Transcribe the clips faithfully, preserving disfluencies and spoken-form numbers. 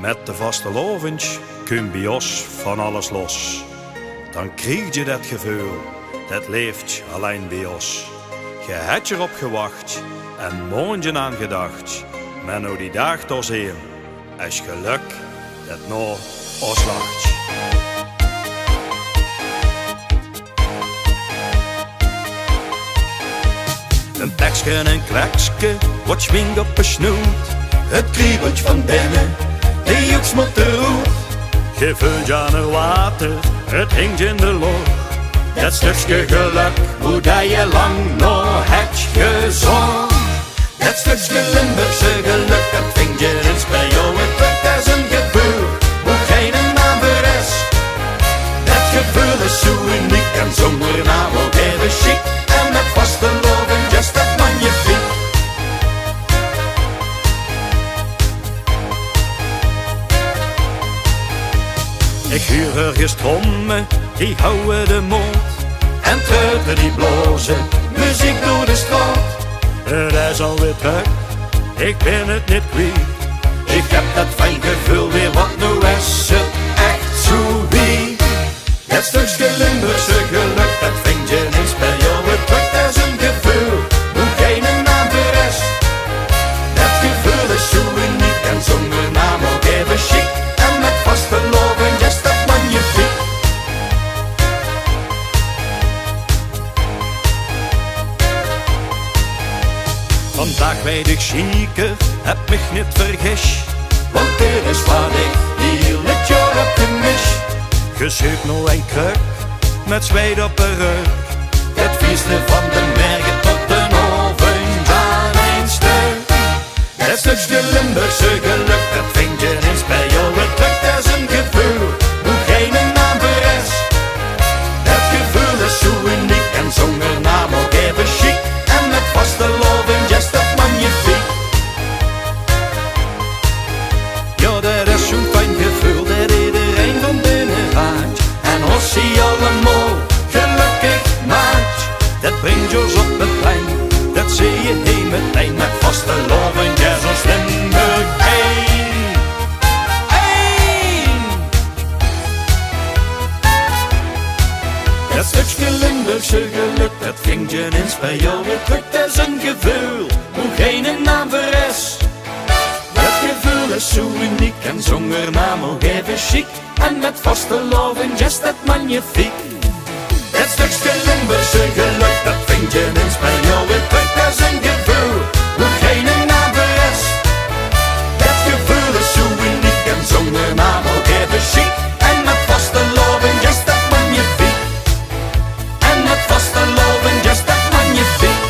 Mèt de vastelaovendj kump bie ós van alles los. Dan kriegdje det geveul, det leeft allein bie ós. Ge hètj d'r op gewachtj en maondje aan gedachtj, mer noe die daag dao zeen, is gelök det nao ós lachtj. Ein pekske, ein kwekske, waat sjmink op de snoet. Het kriebeltj van binne, de joeks mót d'roet. Ge veultj aan 't water, het hingtj in de lóch. Det stökske gelök, boe det ge lang nao hètj gezoch. Det stökske Limburgse gelök, det vindj ge ins bie ow trök. Det is ein geveul, boe geine naam veur is. Det geveul is zoe uniek en zónger naam ouk eve sjiek. En mèt vastelaovendj is det magnifiek. Ich huur örges tromme, die houwe de móndj. En truite die blaoze meziek door de straot. Het is alweer trök, ich bin het neet kwiet. Ich höb det fijn geveul weer, want noe is het ech zoe wied. Det stökske Limburgse gelök, det vindj ge ins bie ow trök. Det is ein geveul, boe geine naam veur is. Det geveul is zoe uniek en zónger naam ouk eve sjiek. En mèt vastelaovendj is det magnifiek. Vandaag weit ich zeker, höb mich neet vergis. Want dit is waat ich hieël 't jaor höb gemis. Ge zeutj nao ein krök mèt zweit op de rök. Het fieëste van de merge tot den aovendj aan ein stök. Det stökske Limburgse gelök, det vindj ge ins bie ow trök. Det is ein geveul, boe geine naam veur is. Det geveul is zoe uniek en zónger naam ouk eve sjiek. En mèt vastelaovendj is det magnifiek. Jao, det is zoe'n fijn geveul, det ederein van binne raadj. En ós zie allemaol gelökkig maadj. Det bringtj ós op het plein, det zeetj ge hie metein. Mèt vastelaovendj is ós Limburg ein. Ein! Det stökske Limburgse gelök, det vindj ge ins bie ow trök. Det is ein geveul, boe geine naam veur is. Det geveul is zoe uniek en zónger naam ouk eve sjiek. En mèt vastelaovendj is det magnifiek. Det stökske Limburgse gelök, det vindj ge ins bie ow trök. Det is ein geveul, boe geine naam veur is. Det geveul is zoe uniek en zónger naam ouk eve sjiek. En mèt vastelaovendj is det magnifiek. En mèt vastelaovendj is det magnifiek.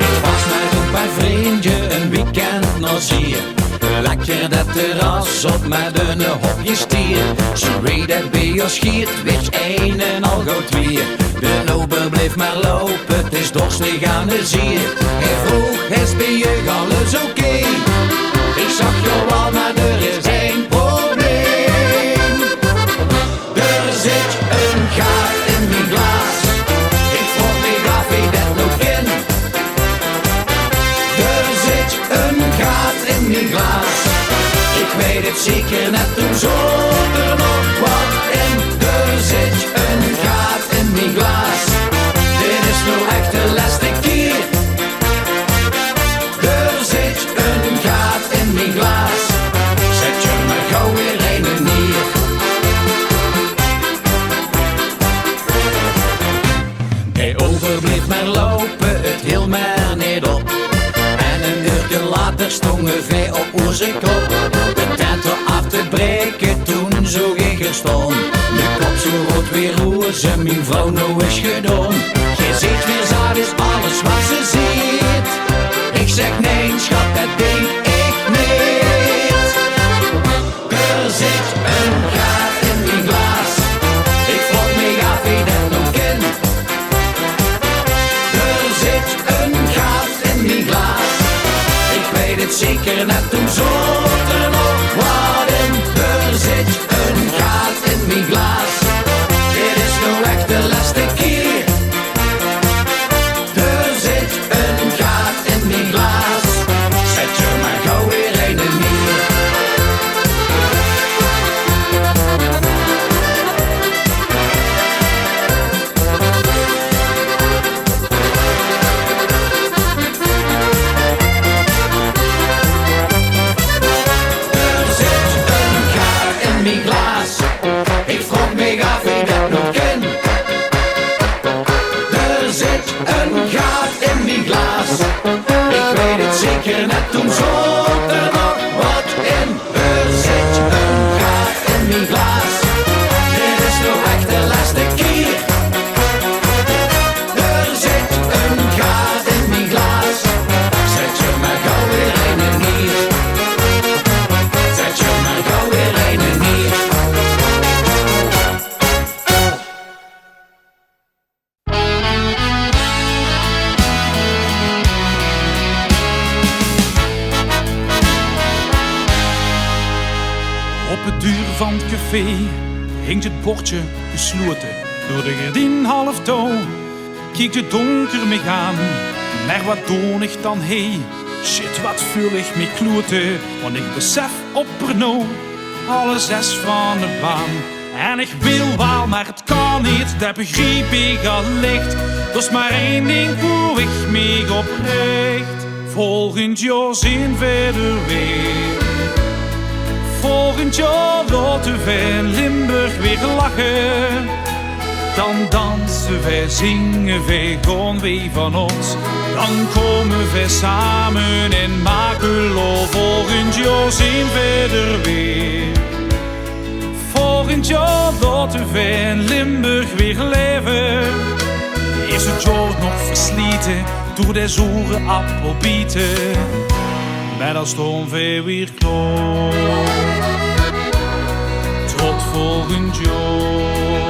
Ich waas mèt e paar vrundje ein weekend nao Zieë. Lekker det terras op mèt ein hopje stieë. Zoe wie det bie ós gieët, weurt ein en al gaw twieë. D'n ober bleef mer loupe, 't is dorstig aan de zieë. Hae vroog: "Is bie uch alles oké?" Ich zag: "Jawaal, mer d'r is ein probleem. D'r zitj ein gaat in mien glaas." Ich vroog mich aaf wie det noe kin. D'r zitj ein gaat in mien glaas. Ich weit 't zeker, net toen zoot d'r nog waat in. D'r zitj ein gaat in mien glaas. Dit is noe ech de lèste kieër. D'r zitj ein gaat in mien glaas. Zètj d'r mer gaw weer eine nieër. D'n ober bleef mer loupe, 't hield mer neet op. En ein uurke later stónge veer op ózze kop. De tent d'r aaf te braeke, toen zoog ich 'r staon. De kop zoe roead wie roze, mien vrouw: "Noe is gedaon. Geer zitj weer zaat, is alles waat ze zitj." Ich zèk: "Nae, sjat, det dink ich neet." D'r zitj ein gaat in mien glaas. Ich vroog mich aaf wie det noe kin. D'r zitj Zeker net toen zoot d'r nog wat in. D'r zit ein gaat in mien glaas. Dit is noow ech de lèste kier. D'r zit ein gaat in mien glaas. Zèt d'r mer gaw weer eine neer. D'r zit ein gaat in mien glaas. Ich vraog mich aaf wie det noow kin. D'r zit ein gaat in mien glaas. Ich weit 't zeker net, toen zoot d'r nog wat in. D'r zit ein gaat in mien glaas. Dit is noow ech de lèste kier. D'r zit ein gaat in mien glaas. Zèt d'r mer gaw weer eine neer. Zèt d'r mer gaw weer eine neer. Op de deur van 't café hink 't bordje geslote. Door de gerdien half touw kiek 't donker mich aan. Mer wat doon ich dan hie? Shit, wat veul ich mich klote. Want ich besef op Renault, alles is van de baan. En ich wil waal, mer 't kan neet, det begriep ich al licht. D'r is mer ein ding wo ich mich op rich. Volgend jaor zeen veer d'r weer. Volgend jaor laote veer Limburg weer lache. Dan danse veer, zinge veer, gaon veer van ós. Dan kómme veer same in Makelo. Volgend jaor zeen veer d'r weer. Volgend jaor laote veer Limburg weer laeve. Is 't jaor nog versliete door de zoere appelbiete. Mer dan staon veer weer klaor. Tot volgend jaor.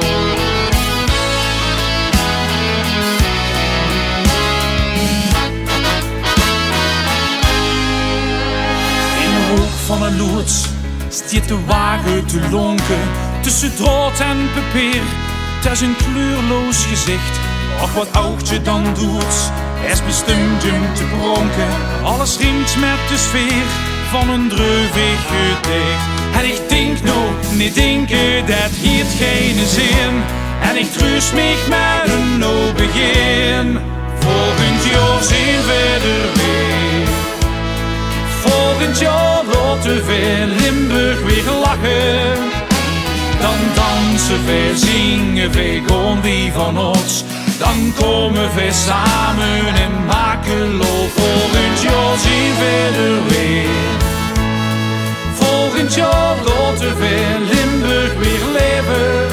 In de hook van de loods stiet de wage te lonke. Tösse draod en papeer, 't is ein kleurloos gezicht. Och, wat ougtje dan doet, is bestumd um te pronke. Alles riemp mit de sfeer van ein dreuvig gedicht. En ich dink noow, neet dinke, det haet geine zin. En ich treus mich mit ein nuuj begin. Volgend jaor zeen veer d'r weer. Volgend jaor laote veer Limburg weer lache. Dan danse veer, zinge veer, gaon veer van ós. Dan kómme veer same in Makelo. Volgend jaor zeen veer d'r weer. Volgend jaor laote veer Limburg weer laeve.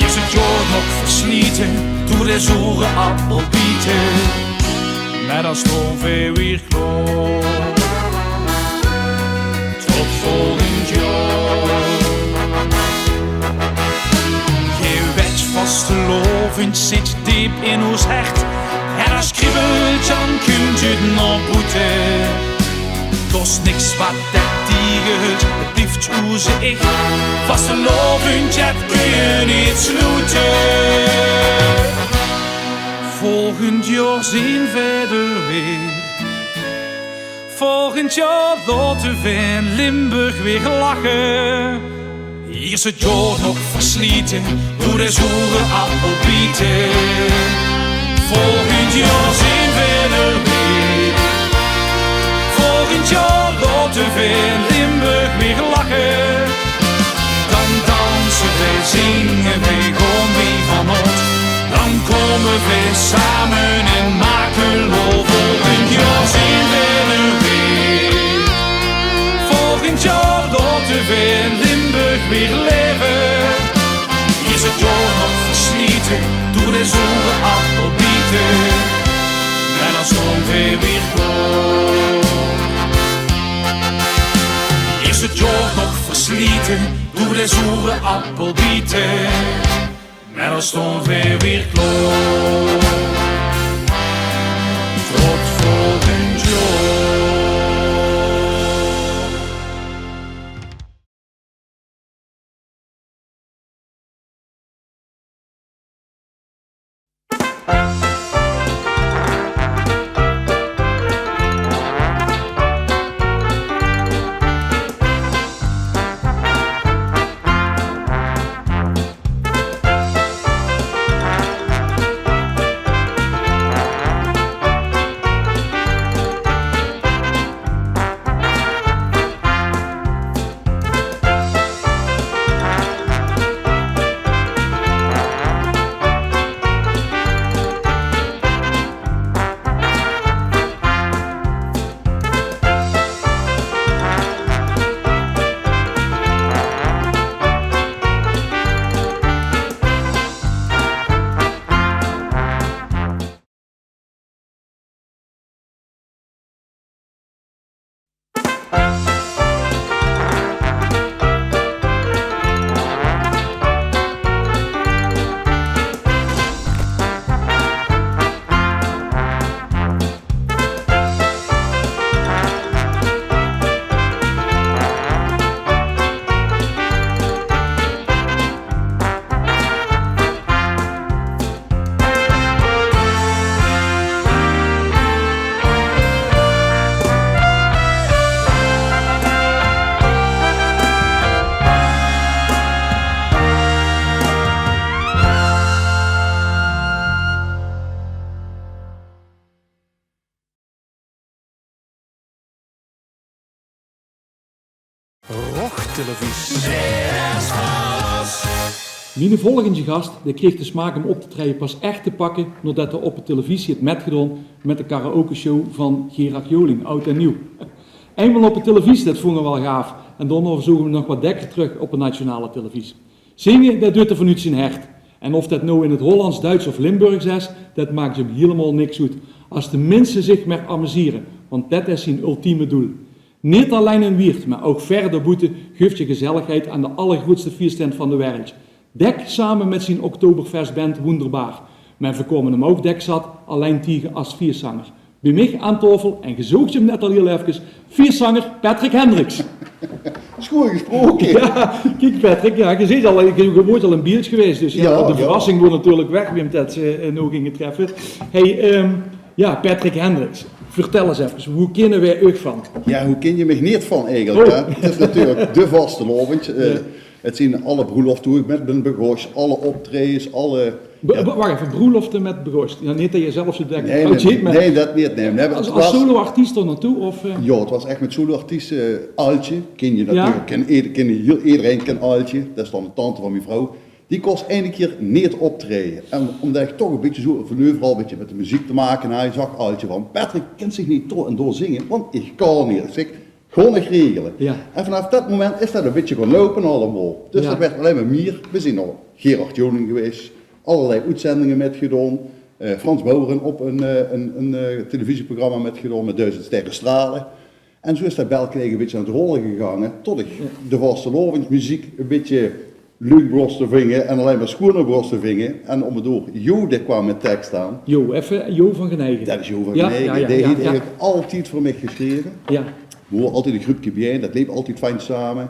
Is 't jaor nog versliete door de zoere appelbiete. Mer dan staon veer weer klaor. Tot volgend jaor. Geer wet, vastelaovend zit deep in ós hert. En es kriebeltje dan kump 't nao boete. D'r is niks wat det taegehult, 't blief oze ich. Vastelaovend, det kónne veer neet sloete. Volgend jaor zeen veer d'r weer. Volgend jaor laote veer Limburg weer lache. Is 't jaor nog versliete door de zoere appelbiete. Volgend jaor zeen veer d'r weer. Volgend jaor laote veer Limburg weer lache. Dan danse veer, zinge veer, gaon veer van ós. Dan kómme veer same in Makelo. Volgend jaor zeen veer d'r weer. Volgend jaor laote veer Limburg weer laeve. Is 't jaor nog versliete door de zoere appelbiete. Mer dan staon veer weer klaor. Is 't jaor nog versliete door de zoere appelbiete. Mer dan staon veer weer klaor. Tot volgend jaor. Rog Televisie. Miene volgende gast, dae kreeg de smaak um op te traeje pas ech te pakke naodet 'r op de televisie haet metgedaon mit de karaokeshow van Gerard Joling, Oud en Nieuw. Einmaol op de televisie, det vónge v'r waal gaaf. En daonao zoge v'r 'm nog get dekker trök op de nationale televisie. Zinge, det duit 'r vanoet zien hert. En of det noe in 't Hollands, Duits of Limburgs is, det maak 'm hielemaol niks oet. Es de minse zich mer amusere, want det is zien ultieme doel. Neet allein in Wieërt, mer ouch wiejer boete guf 'r gezelligheid aan de allergroeatste fieëstent van de wereld. Dèk same mit zien Oktoberfestband Wunderbar. Mer v'r kómme 'm ouch dèk zat, allein tiege es fieëszanger. Bie mich aan taofel, en geer zoog 'm net al hiel efkes, fieëszanger Patrick Hendricks. Is good gesproke. Jao, kiek Patrick, jao, geer zeet al, geer, geer waort al in beeld gewaes, dus jao, jao, de verrassing waor natuurlik weg, wie v'r 'm det, eh, noe ginge treffe. Hey, ehm, jao, Patrick Hendricks, vertèl ins efkes, wo kinne veer uch van? Jao, wo kin je mich neet van eigelik, hè? 't Is natuurlik de vastelaovend. Eh, 't zien alle broelofte wo ich mit bin begós, alle optraejes, alle... Be-, jao. Wach effe, broelofte mit begós? Jao, neet det je zelf zo dèk... Nae, nae, nae, det neet, nae. Nae, mer es, es soloartiest dao naotoe, of, eh? Jao, 't waas ech mit soloartieste, eh, Altje, kin je natuurlik, kin eder-, kin, hiel ederein kin Altje, det is dan de tante van mien vrouw. Die kós eine kier neet optraeje. En ómdet ich toch e bietje zo van euveral e bietje mit de meziek te make haw, zag Altje van: "Patrick, kins dich neet door en door zinge, want ich kan neet." Ich zèk: "Gaon ich regele." Jao. En vanaaf det moment is det e bietje gaon loupe allemaol. Dus det waert allein mer mieër. Veer zien nao Gerard Joling gewaes, allerlei oetzendinge mitgedaon. Eh, Frans Bauer op ein, eh, ein, ein, eh, televisieprogramma mitgedaon mit Duizend Sterren Stralen. En zo is det belke eigelik e bietje aan 't rolle gegange, tot ich de vastelaovesmeziek e bietje leuk begós te vinge en allein mer sjoener begós te vinge. En óm en door Jo, dae kwaam mit teks aan. Jo, effe Jo van Genegen. Det is Jo van Genegen. Jao, jao, jao. Dae haet eigelik altied veur mich gesjreve. Jao. V'r waore altied e gruupke biejein, det leep altied fijn same.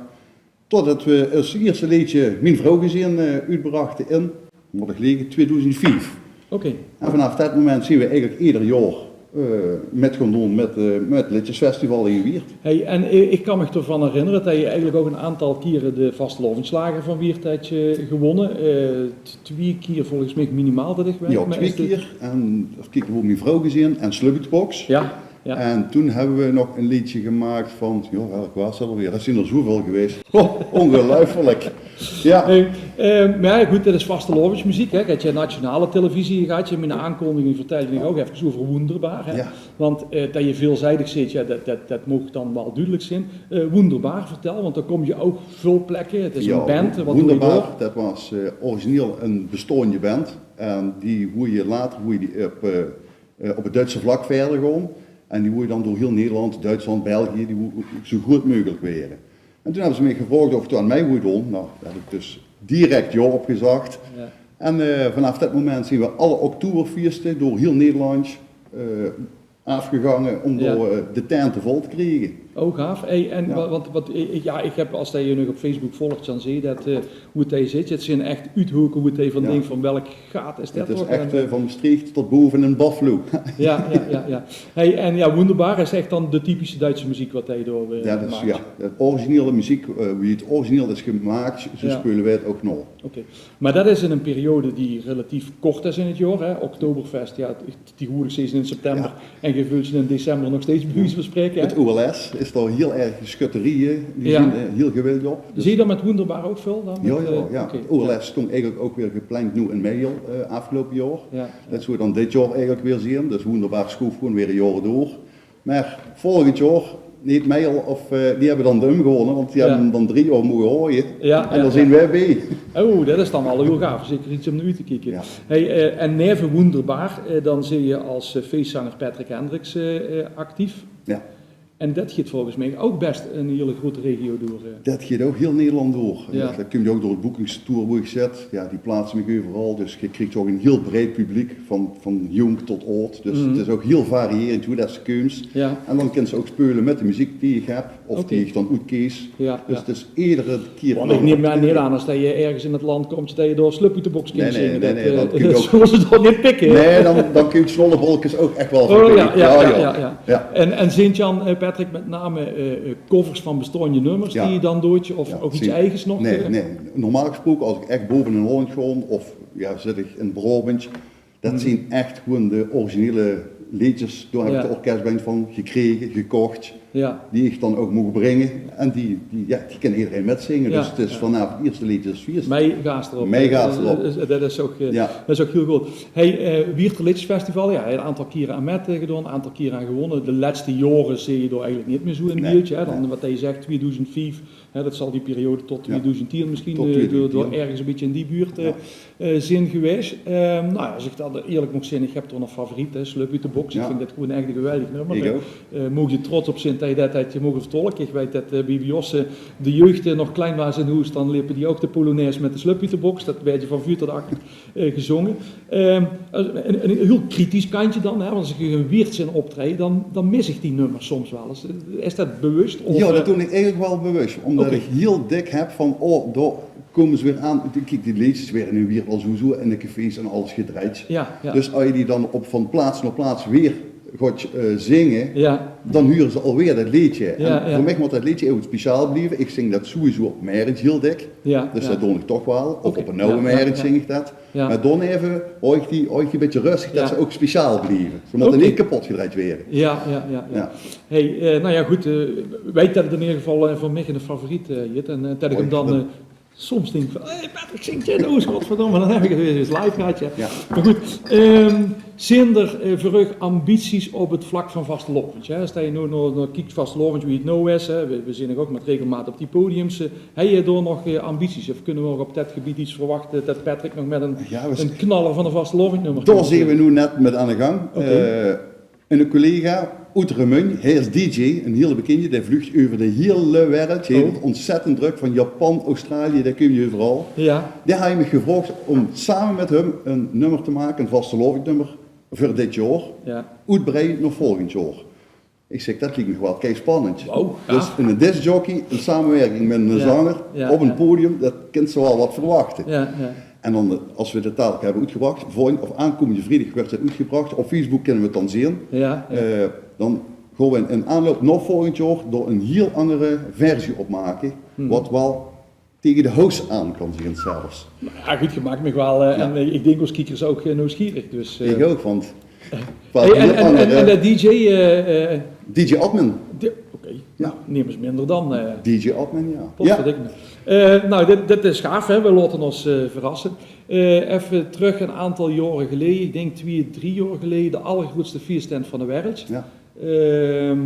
Totdet v'r es ierste leedje Mien Vrouw Gezeen, eh, oetbrachte in, mót ich lege, tweedoezend vief. Oké. En vanaaf det moment zien v'r eigelik eder jaor, eh, mit gaon doon mit, eh, mit 't Leedjesfestival in Wieërt. Hey, en, eh, ich kan mich d'rvan herinnere det je eigelik ouch 'n aantal kiere de vastelaovesslager van Wieërt höbs, eh, gewónne. Eh, t-, twieë kier volges mich minimaal det ich weit. Jao, twieë kier. En, effe kieke, wo Mien Vrouw Gezeen en Slubbytebox. Jao. Jao. En toen höbbe v'r nog e leedje gemaak van, jao, welk waas det alweer? Det zien d'r zoväöl gewaes. Oh, óngeluifelik. Jao. Hey, eh, mer jao, good, det is vastelaovesmeziek, hè. Höbs se nationale televisie gehad, in mien aankondiging vertèlde ich ouch effe euver Wunderbar, hè. Jao. Want, eh, det je veelzijdig zeet, jao, det, det, det maag dan waal dudelik zeen. Eh, Wunderbar, vertèl, want dan kóms se ouch väöl plekke. 't Is 'n band, eh, waat doon ze dao? Wunderbar, det waas, eh, origineel e bestaonde band. En die woeje later, woeje die op, eh, eh, op 't Duitse vlak wiejer gaon. En die woeje dan door hiel Nederland, Duitsland, België, die woeje zo good meugelik waere. En toen höbbe ze mich gevraog of ich dao aan mei wou doon. Nou, dao höb ich dus direk jao op gezag. Jao. En, eh, vanaaf det moment zien v'r alle Oktoberfieëste door hiel Nederland, eh, aafgegange óm dao, eh, de tente vol te kriege. Oh, gaaf. Hey, en wa-, want, wat, eh, jao, ich höb, es se nog op Facebook volgs, dan zeen ze det, eh, wo det zit. 't Zien ech oethoke wo det van dinks van: welk gaat is det toch? 't Is ech, eh, van Mestreech tot bove in Buffalo. Jao, jao, jao, jao. Hey, en jao, Wunderbar is ech dan de typische Duitse meziek waat se dao, eh, maaks. Jao, det is, jao, 't originele meziek, eh, wie 't origineel is gemaak, zo speule veer 't ouch nao. Oké. Mer det is in ein periode die relatief kort is in 't jaor, hè. Oktoberfest, jao, tegewoordig zeen ze in september. Jao. En geer veultj ze in december nog steeds, bie wieze van spraeke, hè? 't O L S is dao hiel erg, sjötterieje, die zien, eh, hiel gewilj op. Dus zeen ze dao mit Wunderbar ouch väöl dan? Jao, jao, eh, jao. Oké. 't O L S stóng eigelik ouch weer gepland noe in mei al, eh, aafgeloupe jaor. Jao. Det zouwe v'r dan dit jaor eigelik weer zeen. Dus Wunderbar schoof gewoon weer e jaor door. Mer volgend jaor neet mei al, of, eh, die höbbe dan de umgewonne, want die höbbe 'm dan drie jaor moge haoje. Jao, en dao zeen veer bie. Oh, det is dan waal hiel gaaf. Zeker get óm nao oet te kieke. Jao. Hey, eh, en neve Wunderbar, eh, dan zeen ze es, eh, fieëszanger Patrick Hendricks, eh, eh, actief. Jao. En det geit volges mich ouch bès 'n hiel groeate regio door, eh. Det geit ouch hiel Nederland door. Jao. Det kumtj ouch door 't boekingstour wo ich zit. Jao, die plaatse mich euveral. Dus geer kriegt ouch 'n hiel breid publiek, van, van jónk tot aod. Dus 't is ouch hiel variërend wo det se kums. Jao. En dan kins se ouch speule mit de meziek die ich höb, of die ich dan oetkees. Jao, dus 't is edere kier. Want ich num neet aan, es se örges in 't land kums, det se dao Slubbytebox kins zinge. Nae, nae, nae, det, eh, det zólle ze dao neet pikke. Nae, dan, dan kumtj Snollebolkes ouch ech waal veurbie. Oh, jao, jao, jao. En, en zeen 't dan, eh, Patrick, mit name, eh, eh, covers van bestaonde nummers die se dan dootj, of ouch get eiges nog? Nae, eh? Nae. Normaal gesproke, es ich ech bove in Holland gaon, of, jao, zit ich in Braobantj, det zien ech gewoon de originele leedjes. Dao höb ich de orkesbendj van gekrege, gekoch. Ja. Die ich dan ouch moog bringe. En die, die, ja, die kin ederein mitzinge. Ja, dus 't is vanaaf 't ierste leedje is fies. Mei gaas d'rop. Mei gaas d'rop. Eh, eh, det is ouch, eh, det is ouch hiel good. Hey, eh, Wieërter Leedjesfestival, ja, ein aantal kiere aan mit, eh, gedaon, ein aantal kiere aan gewónne. De lètste jaore zeen ich dao eigelik neet mie zoe in beeld, hè. Dan, wat hae zaet, tweeduizend vief, hè, det zal die periode tot tweeduizend tieën misschien, eh, door, door örges ein bietje in die buurt, eh, eh, zeen gewaes. Ehm, nou ja, es ich dan ierlik maag zeen, ich höb toch ein favoriet, hè, Slup oet de boks. Ich vinj det gewoeën ech ein geweldig nummer. Ich ouch. Eh, moog ich trots op zeen det ich det höb moge vertolke. Ich weit det, eh, bie, bie ós, eh, de jeug, eh, nog klein waas in hoes, dan lepe die ouch de polonaise mit de Slup oet de boks. Det woort van vuur tot achter, eh, gezónge. Ehm, ein, ein hiel kritisch kantje dan, hè, want es ich in Wieërt zeen optraeje, dan, dan mis ich die nummers soms waal ens. Is det bewus? Of, ja, det doon ich eigelik waal bewus, ómdet ich hiel dèk höb van, oh, dao kómme ze weer aan. Kiek, die leedjes waere in Wieërt al sowieso in de cafés en alles gedrejd. Ja, ja. Dus es se die dan op, van plaats nao plaats weer gaos, eh, zinge, dan hure ze alweer det leedje. En veur mich mót det leedje ech get speciaal blieve. Ich zing det sowieso op Merrentj hiel dèk. Ja, dus det doon ich toch waal. Of op ein anger Merrentj zing ich det. Ja. Mer dan effe, es ich die, es ich die bietje röstig, det ze ouch speciaal blieve. Ze mótte neet kepot gedrejd waere. Ja, ja, ja, ja. Hey, eh, nou ja, good, eh, weit det 't in eder geval, eh, veur mich ein favoriet, eh, is. En, eh, det ich 'm dan, eh, soms dink van, hey, Patrick, zing det noe ens, godverdomme, dan höb ich 't weer ens live gehad, ja. Ja. Mer good, ehm, zeen d'r, eh, veur uch ambities op 't vlak van vastelaovendj, hè? Es se noe, noe, noe kieks vastelaovendj, wie 't noe is, hè? Veer, veer zeen ouch mit regelmaat op die podiums, eh, Höbs se dao nog, eh, ambities? Of kinne veer ouch op det gebied get verwachte det Patrick nog mit ein, ein knaller van ein vastelaovendjnummer kómt? Dao zeen veer noe net mit aan de gang. Oké. Eh, ein collega oet Remunj, hae is dj, ein hiel bekindje, dae vluuch euver de hiele wereld. Hae haet 't óntzèttend drök, van Japan, Australië, dae kump euveral. Ja. Dae haet mich gevraog óm same mit häöm ein nummer te make, ein vastelaovendjnummer veur dit jaor, oetbreidend nao volgend jaor. Ich zèk, det liek mich waal kei spannend. Wow, gaaf. Dus ein discjockey, ein samewirking mit eine zanger op ein podium, det kins se waal get verwachte. Ja, ja. En dan, eh, es veer det dalik höbbe oetgebrach, volgende of aankómmende vriedig wuuert 't oetgebrach. Op Facebook kinne veer 't dan zeen. Ja, ja. Eh, dan gaon veer in aanloup nao volgend jaor dao ein hiel anger versie op make. Wat waal taenge de hoes aan kan zeen zelfs. Nou ja, good, geer maak mich waal, eh, en, eh, ich dink ós kiekers ouch, eh, nuujsgierig, dus, eh. Ich ouch, want... Hey, en, en, en, en de dj, eh, eh, dj Admin. Oké, ja. Nemes minder dan, eh. Dj Admin, ja. Potverdikke. Eh, nou, dit, dit is gaaf, hè. Veer laote ós, eh, verrasse. Eh, effe trök, ein aantal jaore geleje, ich dink twieë, drie jaor geleje, de allergroeatste fieëstent van de wereld. Ja. Ehm,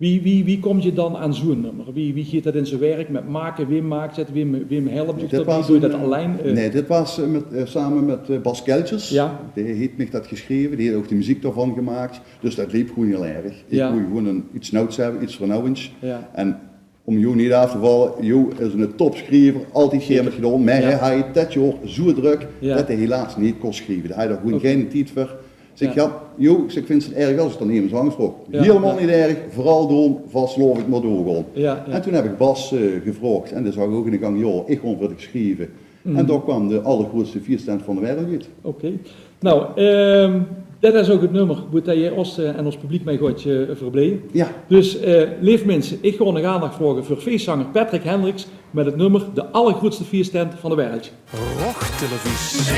Wie, wie, wie kóms se dan aan zoe'n nummer? Wie, wie geit det in zien werk mit make? Wae maak 't? Wae, wae help dich daobie? Doos se det allein? Eh, nae, dit waas, eh, mit, eh, same mit, eh, Bas Keltjers. Ja. Dae haet mich det gesjreve, dae haet ouch de meziek daovan gemaak. Dus det leep gewoeën hiel erg. Ich wól gewoeën ein, get nuujs höbbe, get vernuujends. Ja. En óm Jo neet aaf te valle, Jo is eine topsjriever, altied gaer mit gedaon, mer hae haw det jaor zoeë drök det hae helaas neet kós sjrieve. Hae haw d'r gewoeën geinen tied veur. Zèk, ja, Jo, zèk, vinjs se 't erg es ich dan effe langs gaon? Hielemaol neet erg, veural doon, vastelaovendj mer doorgaon. Ja, ja. En toen höb ich Bas, eh, gevraog en dae zag ouch in de gang, jao, ich gaon veur dich sjrieve. En dao kwaam de allergroeatste fieëstent van de wereld oet. Oké. Nou, ehm, det is ouch 't nummer boe det geer ós, eh, en ós publiek mei gaot, eh, verbleje. Ja. Dus, eh, leef minse, ich gaon nog aandach vraoge veur fieëszanger Patrick Hendricks mit 't nummer De allergroeatste fieëstent van de wereld. Rog Televisie.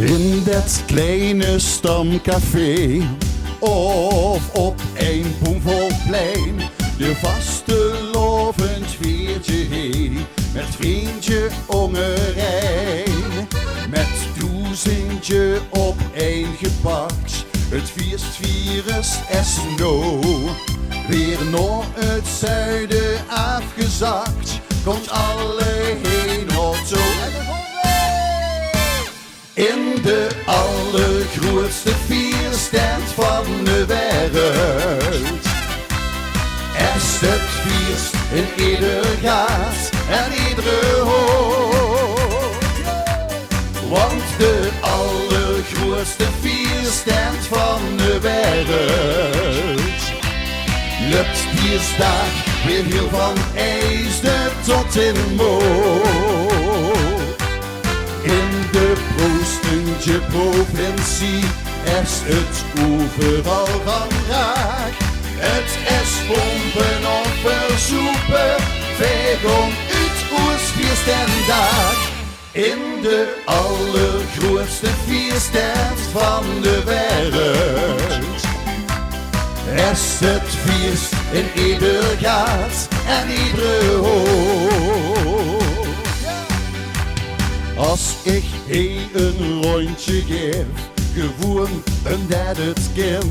In det kleine stamcafé of op ein bomvolplein, de vastelaovendj viert geer hie mit vrunj óngerein. Mit doezendje op ein gepak, 't fieëstvirus is noe weer nao 't zuide aafgezak. Kómtj alle hie nao toe. In de allergroeatste fieëstent van de wereld is 't fieëst in eder gaat en edere hook. Want de allergroeatste fieëstent van de wereld löp dizze daag weer hiel van Eijsde tot in Mook. In de proostendje provincie Es 't euveral van raak, 't es pompe of verzoepe, veer gaon oet oos fieëstendaak. In de allergroeatste fieëstent van de wereld. Es 't fieëst in eder gaat en edere hook. As ich hie ein rondje gaef, gewoen umdet 't kin,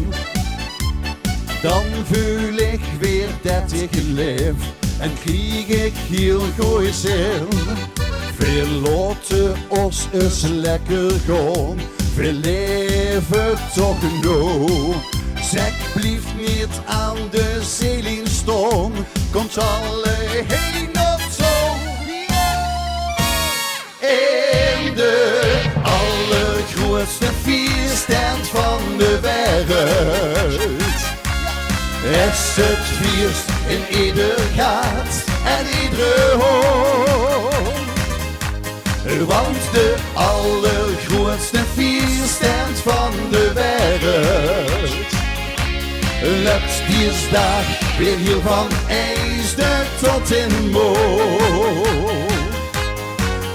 dan veul ich weer det ich laef en krieg ich hiel gooj zin. Veer laote ós ins lekker gaon, veer laeve toch noe. Zèk, blief neet aan de zeeling staon, kómp alle hie nao toe. In de allergroeatste fieëstent van de wereld. Es 't fieëst in eder gaat en edere hook. Want de allergroeatste fieëstent van de wereld löp dees daag weer hiel van Eijsde tot in Mol.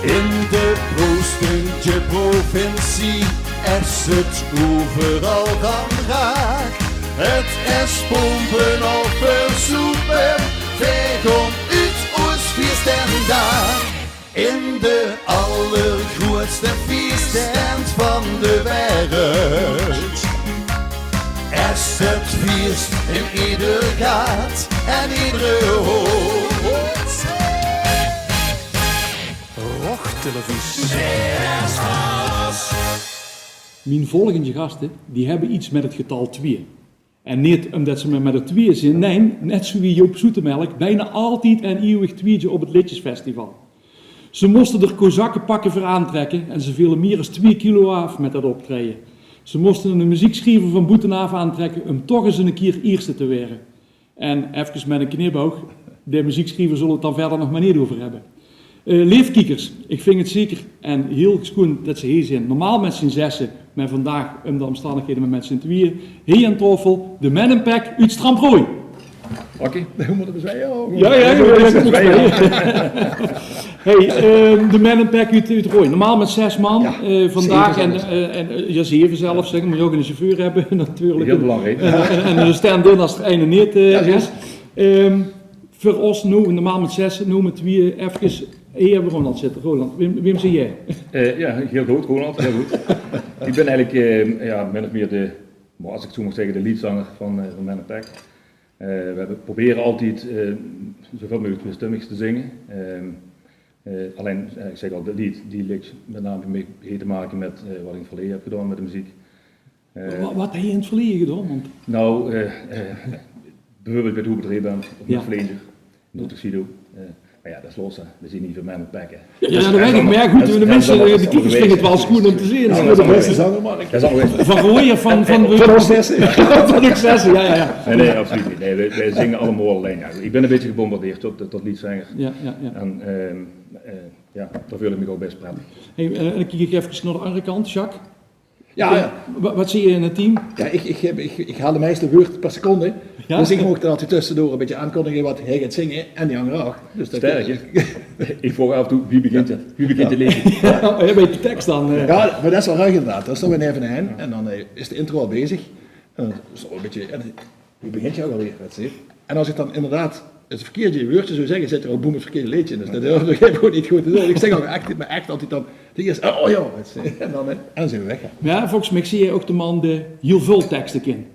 In de Proostendje provincie es 't euveral van raak. 't Es pompe of verzoepe, veer gaon oet oos fieëstendaak. In de allergroeatste fieëstent van de wereld. Es 't fieëst in eder gaat en edere hook. Rog Televisie. Mien volgendje gaste, die höbbe get mit 't getal twieë. En neet umdet ze mer mit d'r twieë zeen, nae, net zoe wie Joop Zoetemelk, bienao altied en iewig twieëdje op 't Leedjesfestival. Ze móste d'r kozakkepakke veur aantrèkke en ze vele mier es twieë kilo aaf mit det optraeje. Ze móste eine mezieksjriever van boetenaaf aantrèkke um toch ins eine kier ierste te waere. En efkes mit eine knipoug, de mezieksjriever zölle 't dan wiejer nog mer neet euver höbbe. Eh, leef kiekers, ich vinj 't zeker en hiel sjoen det ze hie zeen. Normaal mit zien zesse, mer vandaag, um de ómstandighede, mer mit zien twieë. Hie aan taofel, de Man in Pack oet Stramproy. Oké, dan mótte v'r zwaaie. Jao, jao, jao, jao, jao. Hey, ehm, de Man in Pack oet, oet Rooj. Normaal mit zes man. Jao, eh, vandaag zeve zelfs. En, eh, en, eh, jao, zeve zelfs, zègk, mót se ouch eine sjefeur höbbe, natuurlik. Hiel belangriek. En, en, en eine stand-in es d'r eine neet, eh, is. Jao, juist. Ehm, veur ós noe, normaal mit zes, noe mit twieë, efkes hie höbbe v'r Ronald zitte. Ronald, wae, wae zeen doe? Eh, jao, hiel good, Ronald, hiel good. Ich bön eigelik, eh, jao, min of mier de, mer es ich 't zoe maag zègke, de leadzanger van, eh, van Man in Pack. Eh, v'r höbbe, probere altied, eh, zoeväöl meugelik twieëstummigs te zinge. Ehm, eh, allein, eh, ich zègk al, det leed, die ligk mit name bie mich, haet te make mit, eh, waat ich in 't verleje höb gedaon mit de meziek. Eh, wa-, waat höbs se in 't verleje gedaon? Want... Nou, eh, eh, bieveurbeeld bie de Hoebeldreeband of mit Flanger, in Tuxedo. Eh, mer jao, det is los, hè. Det is neet veur Man in Pack, hè. Jao, jao, det weit ich. Mer jao, good, de minse, eh, de kiekers vinje 't waal sjoen um te zeen. Det is de bèste zanger, man. Van Rooj, van, van, van de zesse. Jao, jao, jao. Nae, nae, absoluut neet. Nae, veer, veer zinge allemaol allein, jao. Ich bön ein bietje gebombardeerd tot, tot leadzanger. Jao, jao, jao. En, ehm, eh, jao, dao veul ich mich ouch bès prettig. Hey, eh, dan kiek ich efkes nao de anger kant, Jacques. Jao, jao. Wa-, waat zeen doe in 't team? Jao, ich, ich höb, ich, ich haol de meiste wäörd per seconde. Jao? Dus ich mót d'r altied tössedoor ein bietje aankóndige waat hae geit zinge en die anger ouch. Dus det... Sterk, hè? Ich vraog aaf en toe, wie begint 't? Wie begint 't leedje? Jao, mer jao, bie de teks dan, eh. Jao, mer det is waal ruig inderdaad. Det is dan weer effe ein. En dan, eh, is de intro al bezig. En dan is 't al ein bietje, en wie begint 't ouch alweer, wèts se? En es ich dan inderdaad 't verkeerdje wäördje zou zègke, zit d'r ouch boem 't verkeerdje leedje in. Dus det, det höb ich gewoon neet good te doon. Ich zègk ouch ech, mer ech altied dan, die is, oh jao, wèts se. En dan, hè, en dan zeen v'r weg, hè. Mer jao, volges mich bis doe ouch de man dae hiel väöl tekste kint.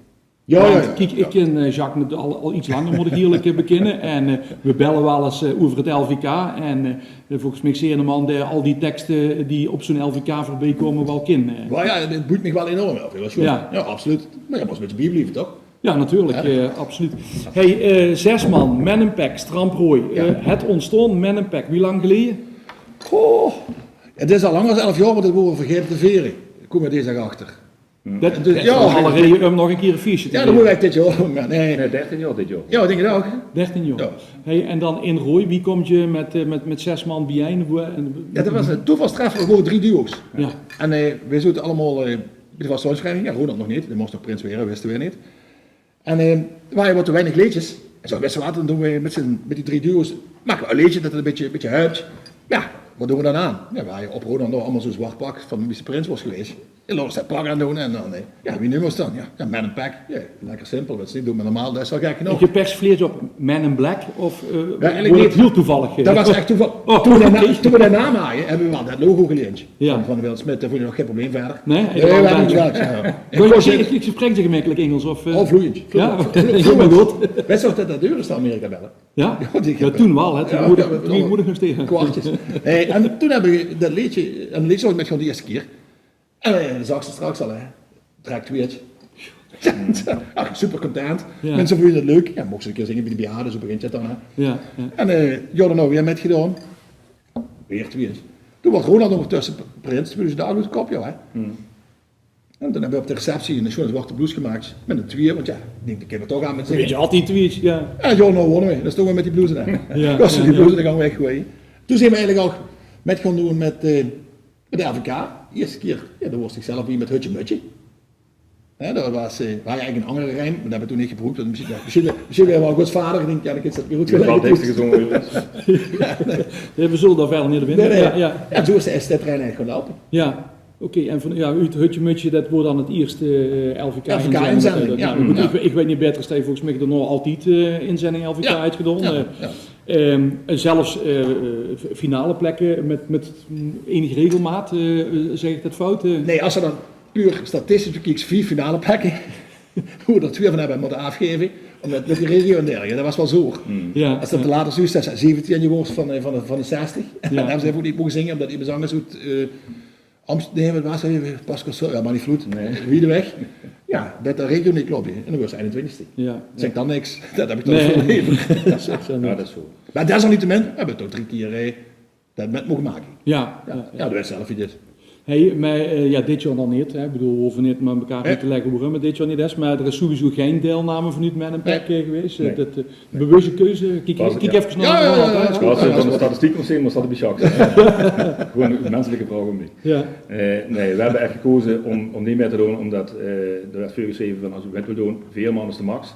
Jao, jao, jao. Want kiek, ich kin, eh, Jacques al, al get langer, mót ich ierlik, eh, bekinne. En, eh, v'r belle waal ins, eh, euver 't L V K. En, eh, volges mich bis doe de man dae al die tekste die op zoe'n L V K veurbie kómme waal kint, eh. Mer jao, 't boeit mich waal enorm, jao, det is good. Jao. Jao, absoluut. Mer jao, mós ein bietje bieblieve, toch? Jao, natuurlik, eh, absoluut. Hey, eh, zes man, Man in Pack, Stramproy. Eh, 't óntstaon, Man in Pack, wie lang geleje? Goh, 't is al langer es elf jaor, want det wore v'r vergaete te vere. Kómme v'r dees daag achter. Det, det is waal alle raeje um nog ein kier ein fieësje te viere. Jao, det mótte v'r eigelik dit jaor doon, mer nae. Nae, dertien jaor dit jaor. Jao, ich dink 't ouch. Dertien jaor. Jao. Hey, en dan in Rooj, wie kómp geer mit, eh, mit, mit zes man bie-ein? Jao, det waas ein toevalstreffer, v'r wore drie duo's. Jao. En, eh, v'r zote allemaol, eh, Bie de vastelaovesvereiniging, jao, Ronald nog neet, dae mós nog prins waere, wiste v'r neet. En, eh, d'r waore get te weinig leedjes. En zoe, wiste v'r waat, dan doon v'r mit z'n, mit die drie duo's, make v'r e leedje det 't e bietje, bietje help. Jao, waat doon v'r dan aan? Jao, v'r hawwe op Ronald nog allemaol zoe'n zwart pak van wie se prins waors gewaes. En laot ós det pak aandoon en dan, eh, jao, wie neume v'r ós dan? Jao, jao, Man in Black. Jao, lekker simpel, det is neet, doon v'r normaal, det is al gek genóg. Gepersifleerd op Man in Black of, eh, eigelik neet. Hiel toevallig, eh? Det waas ech toeval. Oh, oké. Toen v'r de na-, toen v'r de naam hawwe, höbbe v'r waal det logo geleend. Jao. Van, van Will Smith, det vónj ich nog gein probleem wiejer. Nae, jao, ich, ich, ich spraek te gemekkelik Ingels, of, eh? Oh, vloeiend. Jao, vloeiend. Hielemaol good. Wits se nog det det duur is te Amerika belle? Jao, toen waal, hè. Toen moot ich, toen moot ich nog steve. Kwartjes. Hey, en toen höbbe v'r det leedje, en det leedje waas mit gewoon de ierste kier. En, eh, det zags se straks al, hè. Trek twieë. Jao, ach, super content. Jao. Minse vónje 't leuk. Jao, mochs se 'ne kier zinge bie de bejaarde, zoe begint 't dan, hè. Jao, jao. En, eh, jao, dan ouch weer mitgedaon. Weer twieë. Toen waas Ronald óngertösse prins, dus dao oet de kop, jao, hè. En toen höbbe v'r op de receptie 'n sjoon zwarte bloes gemaak mit 'n twieë, want jao, ich dink, det kinne v'r toch aan mit zinge. Wits se, altied twieë, jao. En jao, noe wónne v'r. Dan stónge v'r mit die bloes, hè. Jao, kóste die bloes, dan gaon v'r weg, weit se. Toen zeen v'r eigelik ouch mit gaon doon mit, eh, mit de L V K. Ierste kier, jao, dao waas ich zelf bie mit Hutje Mutje. Hè, det waas, eh, v'r hawwe eigelik 'n anger reim, mer det höbbe v'r toen neet gebroek, want mesjien, jao, mesjien, mesjien waere v'r waal good vader, ich dink, jao, dan kins se det weer good geliek. Jao, nae. Jao, v'r zulle dao wiejer neet op in. Nae, nae. Jao, jao. Jao, zoe is de S T-trein eigelik gaon loupe. Jao, oké. En van, jao, oet Hutje Mutje, det waas dan 't ierste, eh, L V K-inzending. L V K-inzending, jao. Mer good, ich, ich weit neet baeter es det se volges mich daonao altied, eh, inzending L V K höbs gedaon. Jao, jao. Ehm, en zelfs, eh, eh, f-, finaleplekke mit, mit enig regelmaat, eh, zègk ich det fout, eh? Nae, es se dan puur statistisch bekieks, veer finaleplekke, wo v'r d'r twieë van höbbe mótte aafgaeve, ómdet mit die regio en dergelijke, det waas waal zoer. Jao, es se det later zuus, det se zeventieëne waors van, eh, van de, van de zestig. Jao. En dan höbbe ze effe neet moge zinge, ómdet emes angers oet, eh, Amst-, nae, waat waas 't? Pascal Sol-, jao, mer neet vloed. Nae. Wied weg. Jao, det de regio neet klop, hè. En dan waors se einentwintigste. Jao, jao. Zègk dan niks. Det höb ich toch väöl lever. Nae. Jao, det is zoe. Mer desalniettemin höbbe v'r toch drie kier, eh, det mit moge make. Jao, jao, jao. Jao, det waas zelf idee. Hey, mer, eh, jao, dit jaor dan neet, hè. Ich bedoel, v'r hove neet mit mekaar oet te lègke waorum 't dit jaor neet is, mer d'r is sowieso gein deilname vanoet Man in Black, eh, gewaes. Nae. Eh, det, eh, Bewuste keuze. Kiek, kiek efkes nao de statistiek, mesjien waas det bie Jacques. Gewoon 'n menselike vraog aan mich. Jao. Eh, nae, v'r höbbe ech gekoze óm, óm neet mei te doon, ómdet, eh, d'r waerd veurgesjreve van: es geer mit wilt doon, veer man is de max.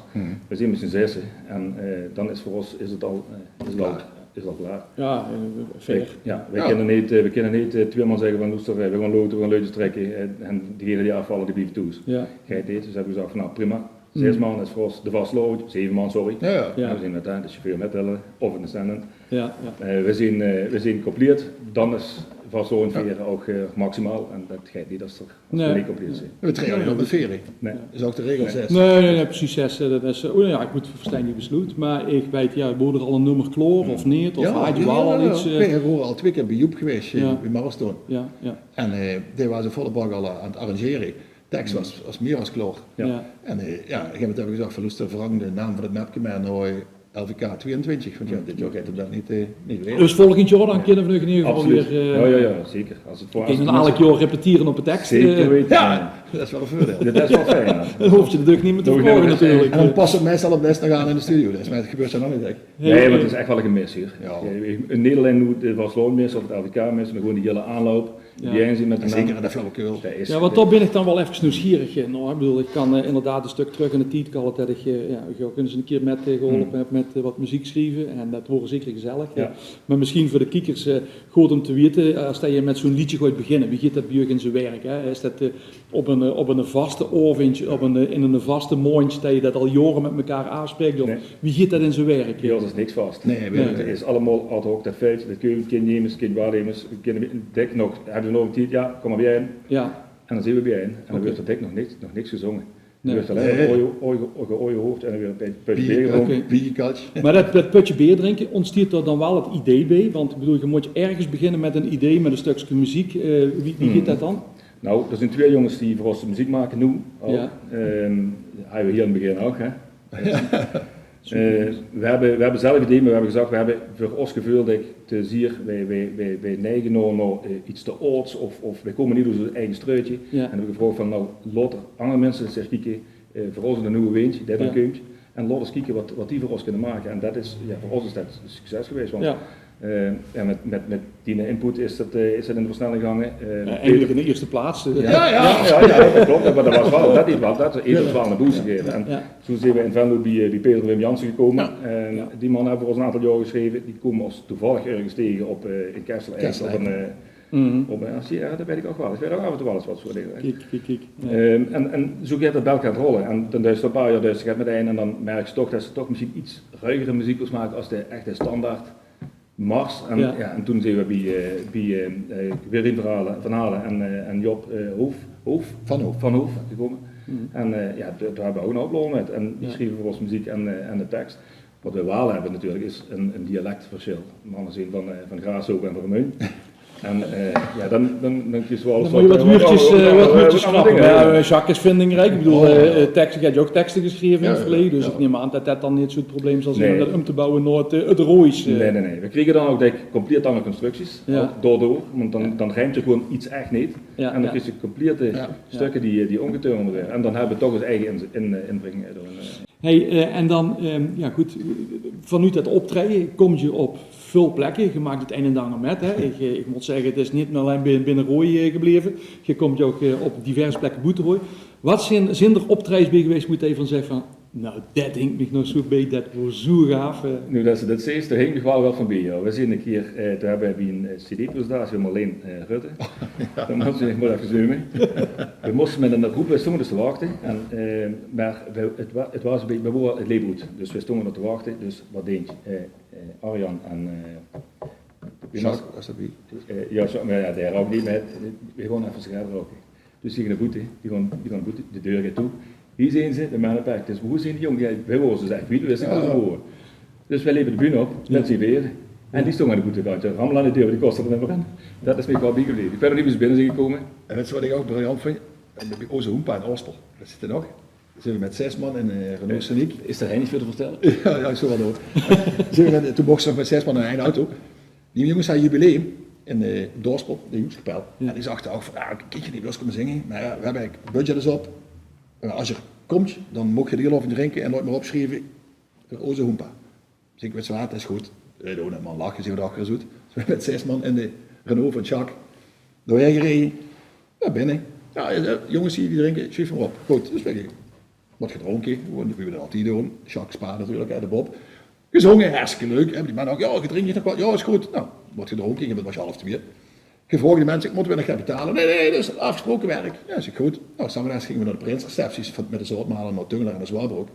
V'r zeen mit z'n zèsse. En, eh, dan is veur ós, is 't al, eh, is 't al, is 't al klaor. Jao, eh, fair. Jao, v'r kinne neet, eh, v'r kinne neet, eh, twieë man zègke van: loester, eh, v'r gaon lote, v'r gaon leedjes trèkke, eh, en diegene die aafvalle, die blieve thoes. Jao. Geit neet. Dus höbbe v'r gezag van: noe, prima. Zès man is veur ós de vastelaovend, zeve man, sorry. Jao, jao. Jao, v'r zeen mit, eh, de sjefeur mittèlle of 'n assistent. Jao, jao. Eh, v'r zeen, eh, v'r zeen compleet, dan is vastelaovend viere ouch, eh, maximaal. En det geit neet es v'r neet compleet zeen. V'r traeje neet op de veer, hè. Nae. Det is ouch de regel zès. Nae, nae, nae, precies zès, eh, det is, eh, o jao, ich mót verstein die besloot, mer ich weit, jao, waor d'r al 'n nummer klaor of neet, of haaj geer waal al get, eh? Nae, v'r wore al twieë kier bie Joep gewaes, eh, bie Marathon. Jao, jao. En, eh, dae waas in volle bak al, eh, aan 't arrangere. Teks waas, waas mier es klaor. Jao. Jao. En, eh, jao, op e gegaeve moment höb ich gezag van: loester, verang de naam van 't mepke mer nao, eh, L V K twieëntwintig, want jao, dit jaor geit 'm det neet, eh, neet waere. Dus volgend jaor dan kinne v'r nog in eder geval weer, eh, jao, jao, jao, zeker. Es 't veur ós, kinne v'r elk jaor repetere op de teks, zeker weite. Jao, det is waal e veurdeil. Det is waal fijn, jao. Dan hoofs se de dök neet mier te verkope natuurlik. En dan passe v'r meistal 't bès nog aan in de studio, dus, mer 't gebeurt zo nog neet, hè. Nae, want 't is ech waal e gemis, huur. Jao. Neet allein noe de vastelaovend mis of 't L V K mis, mer gewoon die hiele aanloup. Jao. Bie-ein zeen mit de, en zeker de flauwekul. Jao, want dao bin ich dan waal efkes nuujsgierig nao. Ich bedoel, ich kan, eh, inderdaad e stök trök in de tied kalle det ich, eh, jao, ich ouch ins 'ne kier mit, eh, geholpe höb mit, eh, waat meziek sjrieve. En det waor zeker gezellig. Jao. Mer mesjien veur de kiekers, eh, good óm te weite, eh, es det se mit zoe'n leedje geis beginne, wie geit det bie uch in zien werk, hè? Is det, eh, op 'n, eh, op 'ne vaste aovendj, op 'n, eh, in 'ne vaste maondj, det se det al jaore mit mekaar aafspraek? Of wie geit det in zien werk? Bie ós is niks vas. Nae, 't is allemaol ad hoc, det vèlt, det kump, kin nemes, kin waat nemes, kin dèk nog, höbs se nog tied? Jao, kóm mer bie-ein. Jao. En dan zeen v'r bie-ein. En dan wuuert dèk nog niks, nog niks gezónge. Nae. D'r wuuert allein mer geaojehoofd en d'r wuuert e pötje beer gedrónke. Oké. Bier gekalk. Mer det, det pötje beer drinke, óntstiet d'r dan waal 't idee bie? Want ich bedoel, ge mót örges beginne mit e idee, mit e stökske meziek. Eh, wie, wie geit det dan? Nou, d'r zeen twieë jónges die veur ós meziek make noe al. Jao. Ehm, hawwe v'r hie in 't begin ouch, hè. Eh, v'r höbbe, v'r höbbe zelf idee, mer v'r höbbe gezag, v'r höbbe veur ós geveul det te zier, v'r, v'r, v'r, v'r neige nao, nao, eh, get te aods of, of v'r kómme neet oet ós eige struutje. Jao. En höbbe gevraog van: nou, laot anger minse ins kieke, eh, veur ós in de nuuje windj, det d'r kump. En laot ós kieke waat, waat die veur ós kinne make. En det is, jao, veur ós is det e succes gewaes, want Eh, jao, mèt, mèt, mèt dien input is dat, eh, is dat in de versnelling gegange. Eh, Jao, Peter eigelik in de ierste plaats, eh. Jao, jao, jao, jao, dat klop. Meh dat waas wel, dat is wel, dat is eder twaalf 'ne boost gegaeve. En zoe zien v'r in Venlo bie, eh, bie Peter en Wim Janssen gekómme. En die man höbbe v'r ós 'n aantal jaor gesjreve. Die kómme v'r toevallig örges tege op, eh, in Kessel, op 'n, eh, op 'n, jao, dat weit ich ouch wel. Ich weit ouch aaf en toe wel ins wat veur dinger, hè. Kiek, kiek, kiek. Jao. Ehm, en, en zoe geit dat bie-ein gaon rolle. En dan duis te 'n paar jaor duis te get mèt-ein en dan merks te toch dat te toch mesjiens get ruigere meziek wils make es de echte standaard mars. En, jao, en toen zien v'r bie, eh, bie, eh, eh, Wim van Halen, Van Halen en, eh, en Job, eh, Hoof, Hoof, Van Hoof. Van Hoof gekómme. En, eh, jao, dao, dao höbbe v'r ouch 'nen houp lol mèt. En die sjrieve veur ós meziek en, eh, en de teks. Wat v'r waal höbbe natuurlik is 'n, 'n dialekversjil. Manne zien van, eh, van Graafshoop en van Remunj. En, eh, jao, dan, dan, dan kins te wel ins wat, eh, wuurdjes, wat, eh, wat wuurdjes knappe. Meh jao, eh, Jacques is vindingriek. Ich bedoel, eh, eh, tekste, haet ouch tekste gesjreve in 't verleje. Dus ich num aan dat dat dan neet zoe'n probleem zal zien óm dat óm te bouwe nao 't, eh, 't Roois, eh. Nae, nae, nae. V'r kriege dan ouch dèk compleet anger constructies. Jao. Daodoor, want dan, dan riemp 't gewoen get ech neet. Jao, en dan kriege v'r complete stökker die, die ómgeturnd weure. En dan höbbe v'r toch ós eige in-, in-, eh, inbreng, eh, doorin, eh. Hey, eh, en dan, ehm, jao good, vanoet det optraeje kóms se op väöl plekke. Se maaks 't ein en 't anger mèt, hè. Ich, eh, ich mót zègke, 't is neet allein bin-, binne Rooj, eh, gebleve. Se kóms ouch, eh, op diverse plekke boete Rooj. Wat zeen, zeen d'r optraejes bie gewaes wo se van zeks van: "Noe, det hingk mich nog zoe bie, det waor zoe gaaf, eh"? Noe, det se det zaes, dao hingk mich waal get van bie, jao. Veer zeen 'ne kier, eh, toen höbbe veer bie 'n, eh, cd-presentatie van Marleen, eh, Rutte. Dao mót se nog mer effe zeume. Veer móste mèt 'ne groep, veer stónge dus te wachte. En, eh, mer veer, 't wa-, 't waas 'n bietje, veer wore 't leep oet. Dus veer stónge dao te wachte. Dus wat deens se? Eh, eh, Arjan en, eh, wie waas 't? Jacques waas d'rbie. Eh, jao, Jacques, mer jao, dae rook neet mie. Veer gaon effe 'n sigaret roke. Dus die gaon nao boete, die gaon, die gaon nao boete, de deur geit toe. Hie zeen ze, de Man Pack. Dus wo zeen die jóng? Jao, veer wore ze dus ech kwiet, veer wiste neet wo ze wore. Dus veer lepe de bühne op, mèt zien veere. En die stónge aan de boetekantj. Rammele aan de deur, die kóste d'r neet mie in. Det is mich waal biegebleve. Ich weit nog neet wie ze binne zeen gekómme. En wèts se waat ich ouch briljant vinj? Eh, bie ózze hoenpa in Dorspel. Det zit d'r nog. Zeen v'r mèt zès man in, eh, Renault Scénic. Is dao neet väöl te vertèlle? Jao, jao, ich zou waal door. Zeen v'r mèt, toen mochte v'r nog mèt zès man in ein auto. Die jónges hadde jubileum in, eh, Dorspel, de Joekskapel. Jao. En die zagte ouch van: "Ah, kins se neet bie ós kómme zinge? Mer jao, veer höbbe eigelik, 't budget is op. Mer es se kóms, dan maag se d'r hiel väöl van drinke en laot mer opsjrieve veur ózze hoenpa." Zèk ich: "Wèts se waat, det is good." Eh, doon 't, man lache, zeen v'r d'r achter ins oet. Dus veer mèt zès man in de Renault van Jacques. Dao haer gereje. Jao, binne. Jao, eh, jónges, die, die drinke, sjuuf mer op. Good, dus veer wat gedrónke, gewoen wie v'r det altied doon. Jacques Spa natuurlik, hè, de Bob. Gezónge, hartstikke leuk. Hè, die man ouch: "Jao, drink geer nog get?" "Jao, is good." Noe, wat gedrónke, ich höb 't waal half twieë. Gevraog die minse: "Mótte v'r nog get betale?" "Nae, nae, det is aafgesproke werk." Jao, is good. Noe, 's namiddags ginge v'r nao de prinserecepties van, mèt de Zoutmale nao Tungeler en de Zwaarbrook.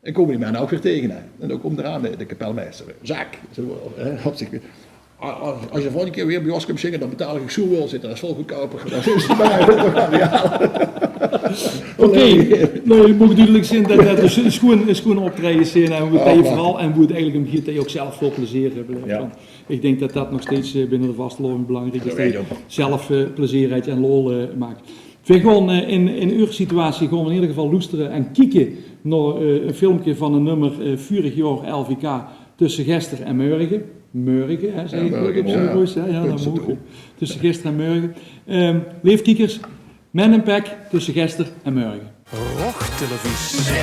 En kómme die man ouch weer tege, hè. En dao kump d'raan de, de kapelmeister. Jacques, zoe, hè, op zich. "A-, a-, es se de volgende kier weer bie ós kums zinge, dan betaal ich zoe waal," zaet 'r, "det is väöl goodkouper." Oké, noe, 't mót dudelik zeen det det dus 'n sjoen, 'n sjoen optraeje zeen en wo 't veural, en wo 't eigelik óm geit, det se ouch zelf väöl plezeer, eh, beleefs. Want ich dink det det nog steeds, eh, binne de vastelaovend belangriek is, det se zelf, eh, plezeer höbs en lol, eh, maaks. Veer gaon, eh, in, in eur situatie gaon v'r in eder geval loestere en kieke nao, eh, e filmke van e nummer, eh, veurig jaor L V K, Tösse Gister en Mörge. Mörge, hè, zègk ich good op zien Roojs, hè? Jao, det mót. Tösse Gister en Mörge. Ehm, leef kiekers, Man Pack, Tösse Gister en Mörge. Rog Televisie.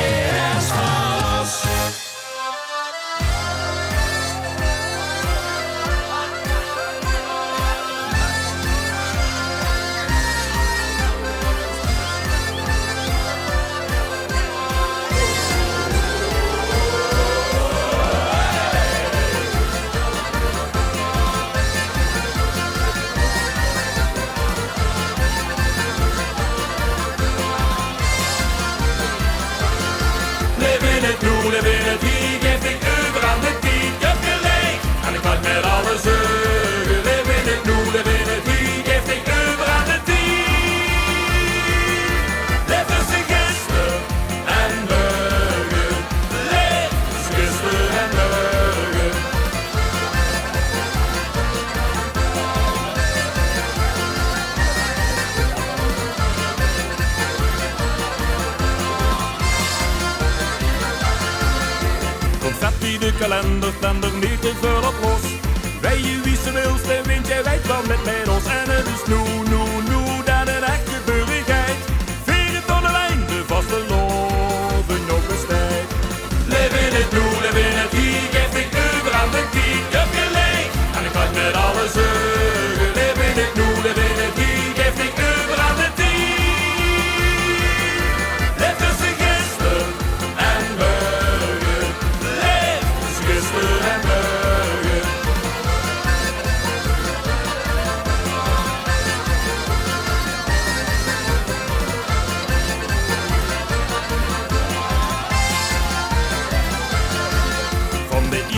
Leef in 't noe, leef in 't hie, gaef dich euver aan de tied. Höb geliek, en ich maak mèt alles euver. Leef in 't noe, leef in 't hie, gaef dich euver aan de tied. Leef tösse gister en mörge. Leef tösse gister en mörge. Kóm, zèt bie de kalender, dan d'r neet te väöl op los. Wei wie se wils, de windj, dae weit waal mèt, mèt ós. En 't is noe, noe, noe, det 't ech gebeure geit. Veer 't allein, de vastelaovend nog besteit. Leef in 't noe, leef in 't hie, gaef dich euver aan de tied. Höb geliek, en ich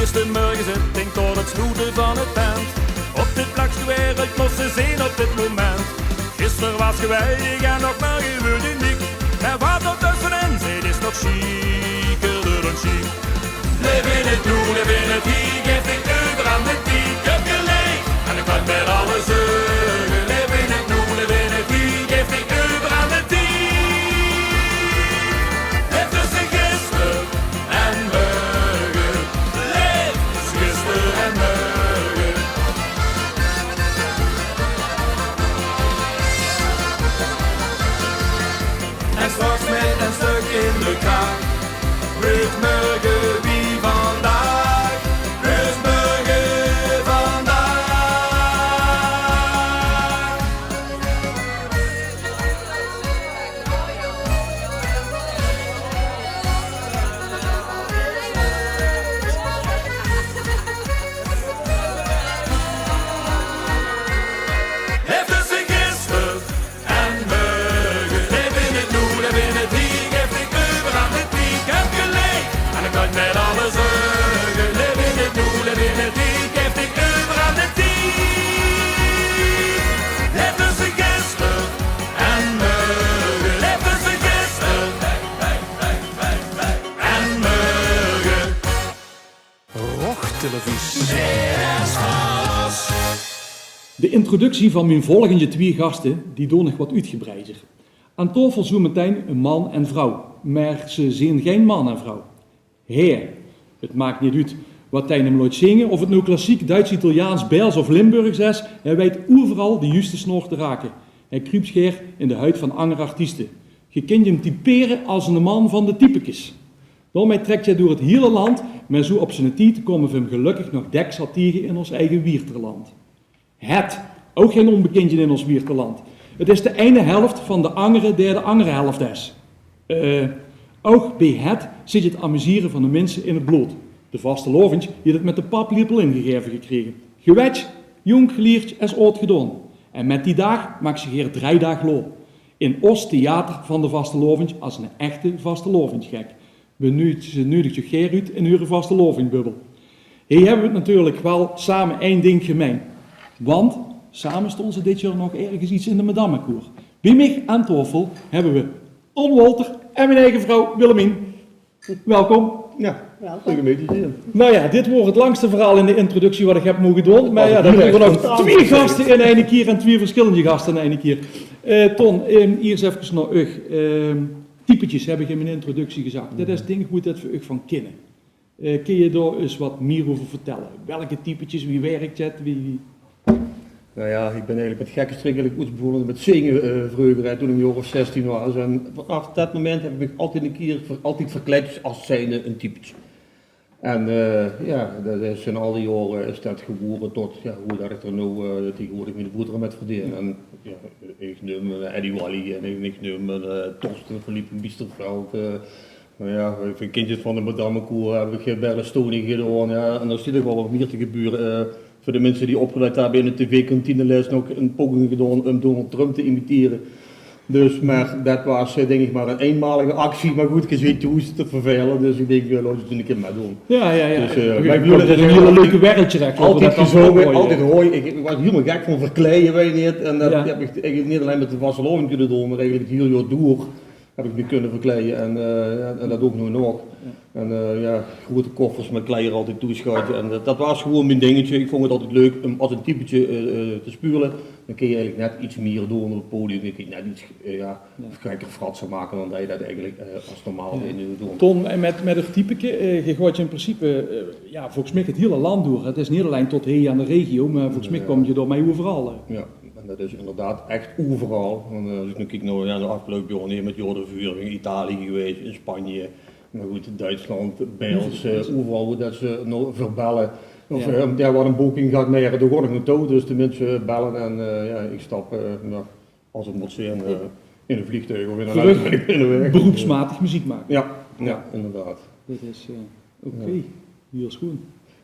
Gistermorge zit ik tot het sloeten van het tent. Op dit plakske wereld moest ze zien op dit moment. Gister was geweldig en nog maar geweldig niet. En wat er tussenin zit is nog zieker door een ziek. Leef in het nu, leef in het hier, geef ik over aan de tiek. Heb geleefd en ik kan met alles zeggen. Leef in het nu, leef in het hier, geef ik over aan de tiek. Leef tussen gister en morgen, leef gister en morgen. En straks met een stuk in de kraan. Weurt morgen wie vandaag. Weurt morgen vandaag. Leef tussen gister en morgen. Leef in het nu, leef in het hier, geef ik over aan de tiek. Heb geleefd en ik kan met alles zeggen. Leef in het nu, leef in het hier, geef ik over aan de tiek. Leef tussen gister en morgen. Leef tussen gister en morgen. Rog Televisie. De introductie van mien volgende twie gaste, die doon ich wat oetgebreider. Aan taofel zoemetein ein man en vrouw, mer ze zeen gein man en vrouw. Hae, het maak neet oet wat ein 'm laot zinge, of het noe klassiek Duits, Italiaans, Bels of Limburgs is, hae weit euveral de juuste snaor te rake. Hae kruup gaer in de huid van anger artieste. Ge kint 'm typere as eine man van de typekes. Daomei trekt hae door het hiele land, mer zoe op ziene tied kómme v'r 'm gelökkig nog dèk zat tiege in ós eige Wieërterland. Het, ouch gein ónbekindje in ós Wieërterland. Het is de eine helft van de angere dae de angere helft is. Eh, ouch bie het zit het amusere van de minse in het blood. De vastelaovendj haet het mit de paplepel ingegaeve gekrege. Gewetsj, jónk gelierdj es aod gedaon. En mit die daag maaks se gaer drei daag laot. In ós theater van de vastelaovendj as eine echte vastelaovendjgek. Ze nuuedig uch gaer oet in häöre vastelaovendjbubbel. Hie höbbe v'r het natuurlik waal same ein ding gemein. Want same staon ze dit jaor nog örges iets in de madammekoer. Bie mich aan taofel höbbe v'r Ton Wolter en mien eige vrouw Willemien. Welkom. Jao, leuk óm hie te zeen. Nou jao, dit waor het langste verhaal in de introductie wat ich höb moge doon. Mer jao, det waore ouch twie gaste in eine kier en twie versjillende gaste in eine kier. Eh, Ton, eh, iers efkes nao uch. Eh, typetjes höb ich in mien introductie gezag. Det is het ding good det v'r uch van kinne. Eh, kins se dao ins wat mier euver vertèlle? Welke typetjes, wie wirktj het, wie, wie? Nou ja, ik ben eigenlijk met gekke strik eigenlijk oets begonnen met zingen, eh, vroeger, hè, toen ik een jaar of zestien was. En vanaf dat moment heb ik me altijd een keer ver-, altijd verkleid als zijnde een typetje. En, eh, ja, dat is in al die jaren is dat geworden tot, ja, hoe dat ik er nou, eh, tegenwoordig mijn boterham met verdien. En ja, ik neem, eh, Eddie Wally en ik, ik neem, eh, Torsten van Liepen Biesterveld, eh, Nou ja, veur kindjes van de madammekoer heb ik, eh, Berlusconi gedaon, ja. En d'r zit nog waal wat mier te gebeure. Eh, veur de minse die opgeleid hebbe in de tv-kantine, lèts nog een poging gedaon om Donald Trump te imiteren. Dus, maar dat was, eh, denk ik, maar een eenmalige actie. Maar good, ge zeet toe is het te vervelen. Dus ik denk, eh, laot het een keer maar doen. Jao, jao, jao. Dus, eh, ik bedoel, het is een hele leuke wereld, hè, altijd gezongen, altijd hooi. Ik, ik was helemaal gek van verkleien, weet je niet. En dat heb ik eigenlijk niet alleen met de vastelaovend kunnen doen, maar eigenlijk het hele jaar door heb ik me kunnen verkleien en, eh, ja, en dat doon ik noe nog. Jao. En, eh, ja, grote koffers met kleier altijd toeschuiven. En dat, dat was gewoon mijn dingetje. Ik vond het altijd leuk om als een typetje, eh, eh, te spelen. Dan kun je eigenlijk net iets meer doen op het podium. Dan kun je net iets, eh, ja, gekker fratsen maken dan dat je dat eigenlijk, eh, als normaal in de doet. Ton, en met, met het typeke, eh, ge gaot in principe, eh, ja, volgens mij het hele land door. Het is niet alleen tot hier aan de regio, maar volgens mij kom je door mij overal, eh. Ja. En dat is inderdaad echt overal. Want, eh, als ik nu kijk naar, ja, de afgelopen jaren hier met Jorde Vuur, in Italië geweest, in Spanje. Maar goed, Duitsland, België, overal hoe dat ze nog verbellen. Of, eh, ja, wat een boeking gaat meer, daar word ik naartoe. Dus de mensen bellen en, eh, ja, ik stap, eh, nou, als het moet zijn, eh, in een vliegtuig of in een auto en ik ben weg. Beroepsmatig muziek maken. Ja, ja, inderdaad. Dat is, eh, oké. Heel schoon.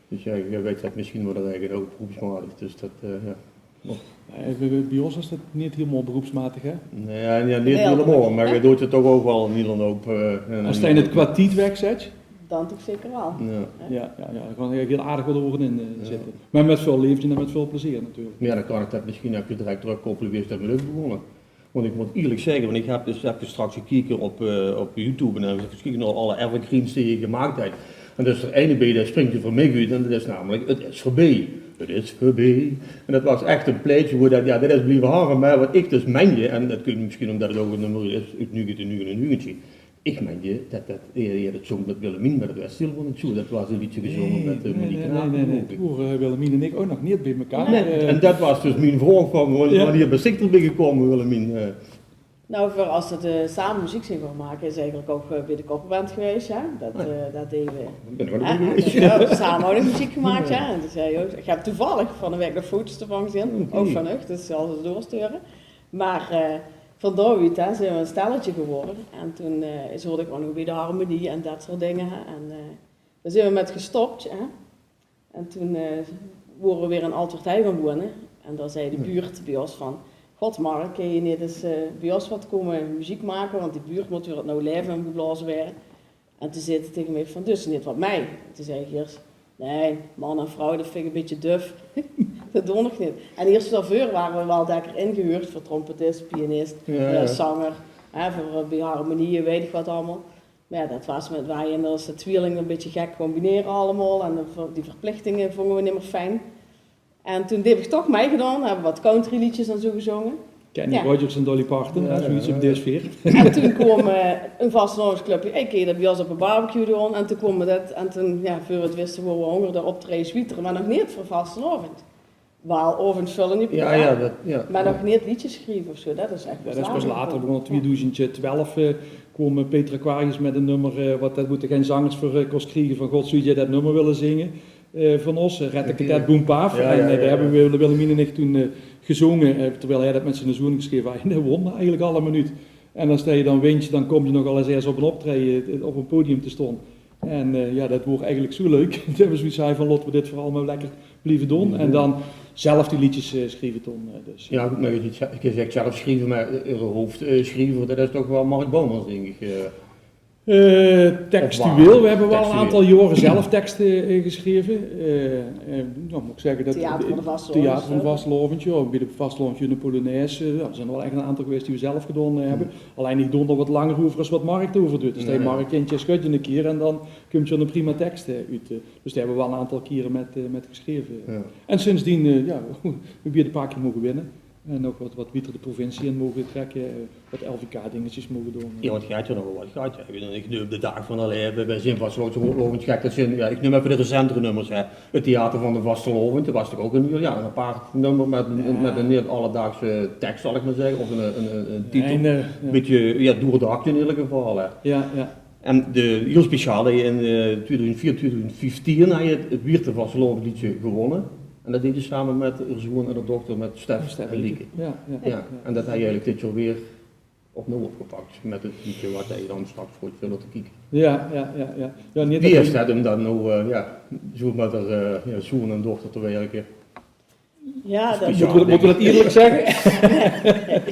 Dus ja, je weet dat misschien wel, dat eigenlijk ook beroepsmatig. Dus dat, eh, ja. Eh, bij, bij ons is dat niet helemaal beroepsmatig, hè? Nee, ja, niet helemaal, maar je doet het toch ook wel in ieder geval op, eh, en als je het qua tijd wegzet, dan toch zeker wel. Ja. Ja, ja, ja. Dao kan hiel aardig wat euver in eh, zitte. Mer mit väöl leefde en mit väöl plezeer natuurlik. Mer ja, dan kan ich det mesjien effe direk trökkoppele wie is det mit uch begós. Want ich mót ierlik zègke, want ich höb dus effe straks gekeke op, eh, op YouTube en dan höb ich gekeke nao alle evergreens die geer gemaak höb. En dao is d'r eine bie, dae springk d'r veur mich oet en det is namelik 't Is Veurbie. 't Is Veurbie. En det waas ech ein plaetje wo det, ja, det is blieve hange, mer wat ich dus mènde, en det kump mesjien ómdet 't ouch ein nummer is oet negentien negenennegentig, ich mènde det, det, eh, det zóng mit Willemien, mer det waas hielemaol neet zoe. Det waas ein leedje gezónge mit, eh, Marie Knapen, geluif ich. Dao wore, eh, Willemien en ich ouch nog neet bie mekaar. Nae, en det waas dus mien vraog van, wan-, wannieër bös dich d'r bie gekómme, Willemien? Eh. Nou, veur es v'r, eh, same meziek zeen gaon make, is eigelik ouch, eh, bie de Kopperband gewaes, hè. Det, eh, det deje v'r. Dao bön ich ouch nog bie gewaes. Ja, v'r höbbe same ouch nog meziek gemaak, ja. En toen zag Joost, ich höb toevallig van de waek nog foto's d'rvan gezeen, ouch van uch, dus zal ich ze doorstuure. Mer, eh, van dao oet, hè, zeen v'r ein stelletje gewore. En toen, eh, zoot ich ouch nog bie de harmonie en det soort dinger, hè. En, eh, dao zeen v'r mit gestop, hè. En toen, eh, wore v'r weer in Antwerp gaon wone. En dao zag de buurt bie ós van: "God, Mark, kins se neet ins, eh, bie ós wat kómme meziek make, want die buurt mót weer opnuuj laeve ingeblaoze waere." En toen zag ze taenge mich van: "Doos se neet wat mei?" En toen zag ich iers: "Nae, man en vrouw, det vinj ich ein bietje duf. Det doon ich neet." En iers daoveur wore v'r waal dèkker ingehuurd veur trompetis, pianis, eh, zanger, hè, veur, eh, bie harmonieë, weit ich wat allemaol. Mer ja, det waas mit, waore ós twielinge ein bietje gek combinere allemaol. En de ver-, die verplichtinge vónge v'r nimmer fijn. En toen höb ich toch meigedaon, höbbe v'r wat countryleedjes en zoe gezónge. Kenny Rogers en Dolly Parton, hè, zoeiets op dees veer. En toen kwaam, eh, ein vastelaovesclubje, ich kènde det bie ós op de barbecue doon. En toen kwaam det, en toen, ja, veur v'r 't wiste, wore v'r hóngerde optraejes wiejer, mer nog neet veur vastelaovend. Waal aovendvullend programma, ja, ja, det, ja, mer nog neet leedjes sjrieve of zoe. Det is ech pas later. Begós in tweedoezend twelf, eh, kwaam Peter Aquarius mit ein nummer, eh, wat, det mótte gein zangers veur, eh, kos kriege, van: "God, zóws se det nummer wille zinge, eh, van ós, eh, Ret-a-ket-tet Boem Paaf?" En, eh, det höbbe v'r, Willemien en ich, toen, eh, gezónge, eh, terwiel hae det mit ziene zoon gesjreve haw. En dae wón eigelik alle minuut. En es se dan wins, dan kóms se nog al ins op ein optraeje, eh, op ein podium te staon. En, eh, ja, det woor eigelik zoe leuk. Det waas zoeiets van: "Laote v'r dit veural mer lekker blieve doon." En dan zelf die leedjes, eh, sjrieve, Ton, eh, dus. Ja, good, mer geer zègk zelf sjrieve, mer, eh, eure hoofdsjriever, det is toch waal Mark Boumans, dink ich, eh. Eh, textueel, v'r höbbe waal ein aantal jaore zelf tekste, eh, gesjreve. Eh, eh, dan mót ich zègke det Theater van de Vastelaovend, ja, bie de vastelaovend, de polonaise, eh, ja, d'r zeen waal ech ein aantal gewaes die v'r zelf gedaon, eh, höbbe. Allein ich doon d'r wat langer euver es wat Mark d'reuver doot. Dus Mark kint 't sjutje ein kier en dan kump d'r ein prima teks, eh, oet, eh. Dus dao höbbe v'r waal ein aantal kiere mit, eh, mit gesjreve. Ja. En sindsdien, eh, ja, v'r höbbe ein paar kier moge winne. En ouch wat, wat wiejer de provincie in moge trèkke, eh, wat L V K-dingetjes moge doon, eh. Ja, want geer höb nog waal wat gehad, ja. Ich bedoel, ich neum de Daag van d'r Laeve, v'r zeen vastelaovend, gek, det zeen, ja, ich neum effe de recentere nummers, hè. 't Theater van de Vastelaovend, det waas toch ouch ein, ja, ein apaart nummer mit ein, mit ein neet alledaagse teks, zal ich mer zègke, of ein, ein, ein titel. Ein bietje, ja, doordachte in eder geval, hè. Ja, ja. En de, hiel speciaal, det hae in, eh, tweedoezend veer, tweedoezend vieftien hae 't, 't Wieërter vastelaovesleedje gewónne. En det deej hae same mit häör zoon en häör dochter, mit Stef en Lieke. Ja, ja, ja. En det hae hae eigelik dit jaor weer opnuuj opgepak mit 't leedje wat hae dan straks good wil laote kieke. Ja, ja, ja, ja. Ja, neet. Wie is det óm dan noe, eh, ja, zoe mit häör, eh, ja, zoon en dochter te wirke? Ja, det... Mótte v'r, mótte v'r det ierlik zègke?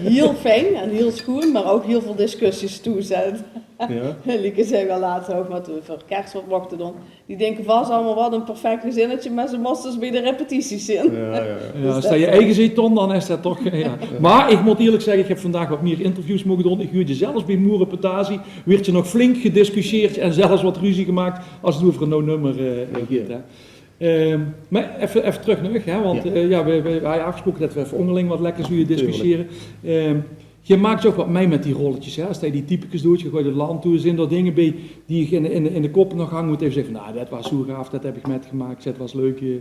Hiel fijn en hiel sjoen, mer ouch hiel väöl discussies toen. Ja. Lieke zag waal later ouch, wat v'r veur kers wat mochte doon. Die dinke vas allemaol: wat ein perfek gezinnetje, mer ze móste dus bie de repetities zeen. Ja, ja, ja. Dus es det se dien eige zeet, Ton, dan is det toch, ja. Mer ich mót ierlik zègke, ich höb vandaag wat mieër interviews moge doon. Ich huuer zelfs bie Moerepetazie, woort nog flink gediscussieerd en zelfs wat ruzie gemaak es 't euver ein nuuj nummer, eh, geit, hè. Ehm, mer effe, effe trök nao uch, hè, want, eh, ja, v'r, v'r, v'r hawwe aafgesproke det v'r effe óngerling wat lekker zouwe discussiëre. Ehm, geer maak ouch wat mei mit die rolletjes, hè, es geer die typekes doot, geer geit 't land door, zeen d'r dinger bie die uch in, in, in de kop nog hange, wo geer effe zègk van: "Nou, det waas zoe gaaf, det höb ich mitgemaak, det waas leuk, eh."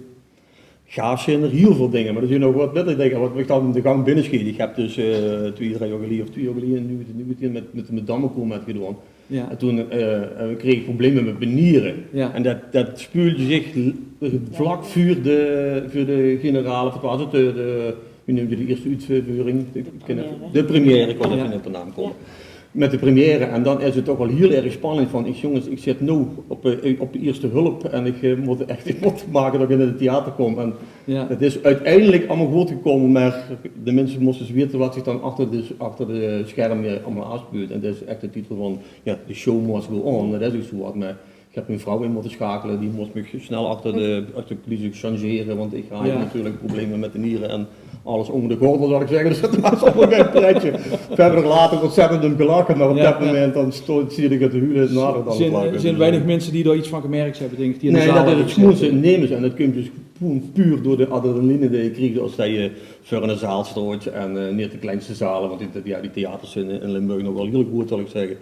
Gaaf zeen d'r hiel väöl dinger, mer d'r zeen ouch wat minder dinger wat mich dan de gank binnesjeet. Ich höb dus, eh, twieë, drie jaor geleje, of twieë jaor geleje in negentien negentien mit, mit de Madammekoor mitgedaon. Ja. En toen, eh, kreeg ich probleme mit mien niere. Ja. En det, det speulde zich l-, vlak veur de, veur de generale, of wat waas 't, de, de, wie neumde de ierste oetveuring? De, de première. De première, ich wou effe neet op de naam kómme. Ja. Mit de première. En dan is 't toch waal hiel erg spannend van: ich, jónges, ich zit noe op, eh, op de ierste hulp en ich, eh, mót ech, ich mót make det ich in 't theater kóm. En Ja. 't Is oeteindelik allemaol good gekómme, mer de minse móste dus weite wat zich dan achter de, achter de sjerme allemaol aafspeulde. En det is ech de titel van, ja, the show must go on. Det is ouch zoe wat, mer Ich höb mien vrouw in mótte sjakele, die mós mich snel achter de, achter de coulissen changere, want ich haw natuurlik probleme mit de niere en alles ónger de gordel, zal ich zègke. Dus det waas allemaol gein pretje. Veer höbbe d'r later óntzèttend óm gelache, mer op det moment dan stóng, zeen ich 't te huule, nader dan 't lache. Zeen weinig minse die dao get van gemerk höbbe, dink ich, die in de zaal höbbe gezete. Nae, det is 't sjoenste, nemes. En det kump dus gewoon puur door de adrenaline die se kriegs es se veur 'n zaal staos. En, eh, neet de kleinste zale, want die, die, jao, die theaters in, in Limburg nog waal hiel good, zal ich zègke.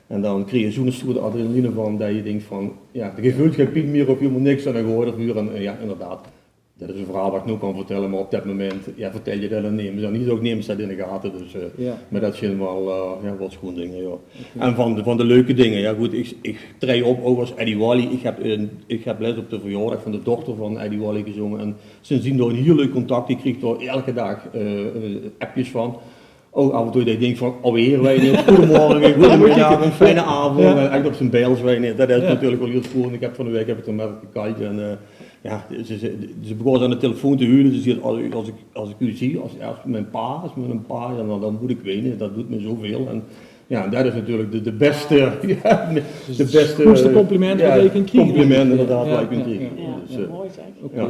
En dan kriegs se zoe'n stoere adrenaline van, det se dinks van, jao, ge veultj gein pien mier of hielemaol niks en dan gaon v'r d'r veur. En, eh, jao, inderdaad. Det is ein verhaol waat ich noe kan vertèlle, mer op det moment, jao, vertèls se det aan nemes. En hie is ouch nemes det in de gate, dus, eh, mer det zeen waal, eh, jao, waal sjoen dinger, jao. En van de, van de leuke dinger, jao good, ich, ich traej op ouch es Eddie Wally. Ich höb, eh, ich höb lèts op de verjaordaag van de dochter van Eddie Wally gezónge. En sindsdien dao ein hiel leuk contact. Ich krieg dao eder daag, eh, eh, appjes van. Ouch aaf en toe det ich dink van, alweer, weit se neet. Goedemorgen, goedemiddag, een fijne avond. Jao. En ech op zien Bels, weit se neet. Det is natuurlik waal hiel sjoen. Ich höb van de waek höb ich d'r mit gekaldj en, eh, jao, ze, ze, ze begós aan de telefoon te huule. Ze zaet, es ich, es ich, es ich uch zeen, es, es mien pa, es mien pa, dan, dan mót ich weine. Det doet mich zoväöl. En jao, det is natuurlik de, de bèste, jao, de bèste, eh, compliment waat se kins kriege. Compliment, inderdaad, waat se kins kriege. Jao, jao. Dus, eh, mooi zèk. Oké. Jao.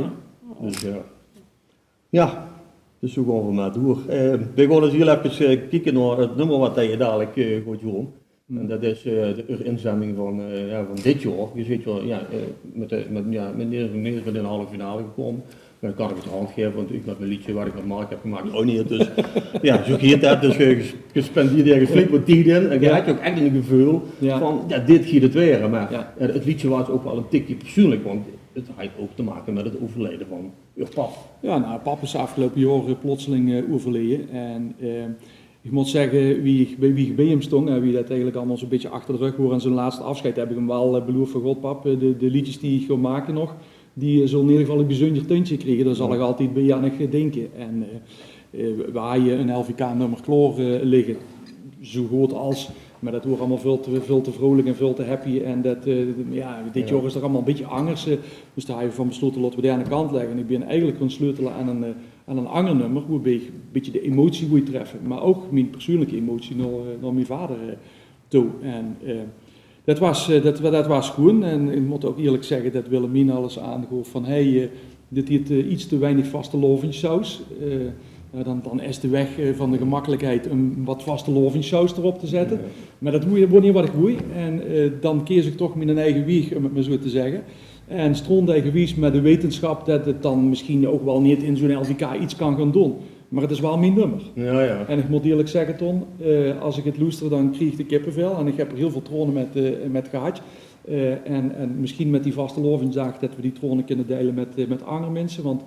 Dus, jao. Jao, dus zoe gaon v'r mer door. Eh, v'r gaon ins hiel efkes, eh, kieke nao 't nummer waat se dalik, eh, gaots doon. En det is, eh, de herinzending van, eh, jao, van dit jaor. Ge zeet waal, jao, eh, mit de, mit, jao, mit, neet, neet mit in de halve finale gekómme. Dan kan ich uch de hand gaeve, want ich mit mien leedje waat ich mit Mark höb gemaak ouch neet. Dus jao, zoe geit det. Dus ge, ge spendeert d'r flink waat tied in. En ge höbtj ouch ech ein geveul van, jao, dit geit 't waere. Mer jao, 't leedje waas ouch waal ein tikje persoonlik, want 't haet ouch te make mit 't euverlieje van eur pap. Jao, nou, pap is aafgeloupe jaor, eh, plotseling, eh, euverleje. En, eh, ich mót zègke, wie ich, wie ich bie häöm stóng en wie det eigelik allemaol zoe'n bietje achter de rögk waor en zoe'n lèste aafsjeid, höb ich häöm waal, eh, beloofd van: "God, pap, eh, de, de leedjes die ich gaon make nog, die, eh, zölle in eder geval ein bezunjer teuntje kriege. Dao zal ich altied bie aan dich, eh, dinke." En, eh, eh, v'r hawwe ein L V K-nummer klaor, eh, ligke. Zoe good es, mer det waor allemaol väöl te, väöl te vreulik en väöl te happy. En det, eh, jao, dit jaor is 't allemaol ein bietje angers, eh, dus dao hawwe v'r van beslote, laote v'r die aan de kant lègke. En ich bön eigelik gaon sleutele aan ein, eh, aan ein anger nummer, woebie ich ein bietje de emotie wól treffe, mer ouch mien persoonlike emotie nao, eh, nao miene vader, eh, toe. En, eh, det waas, eh, det, det waas sjoen. En ich mót ouch ierlik zègke det Willemien alles aangoof van: "Hey, eh, dit haet, eh, get te weinig vastelaovessaus." Eh, jao, dan, dan is de waeg, eh, van de gemakkelikheid óm get vastelaovessaus d'rop te zètte. Jao. Mer det woor, woor neet waat ich wól. En, eh, dan kees ich toch mien eige waeg, óm 't mer zoe te zègke. En stroontegewies mit de wetenschap det 't dan mesjien ouch waal neet in zoe'n L V K get kan gaon doon. Mer 't is waal mien nummer. Jao, jao. En ich mót ierlik zègke, Ton, eh, es ich 't loester, dan krieg ich de kippevel. En ich höb d'r hiel väöl traone mit, eh, mit gehad. Eh, en, en mesjien mit die vastelaovesdaag det v'r die traone kinne deile mit, eh, mit anger minse. Want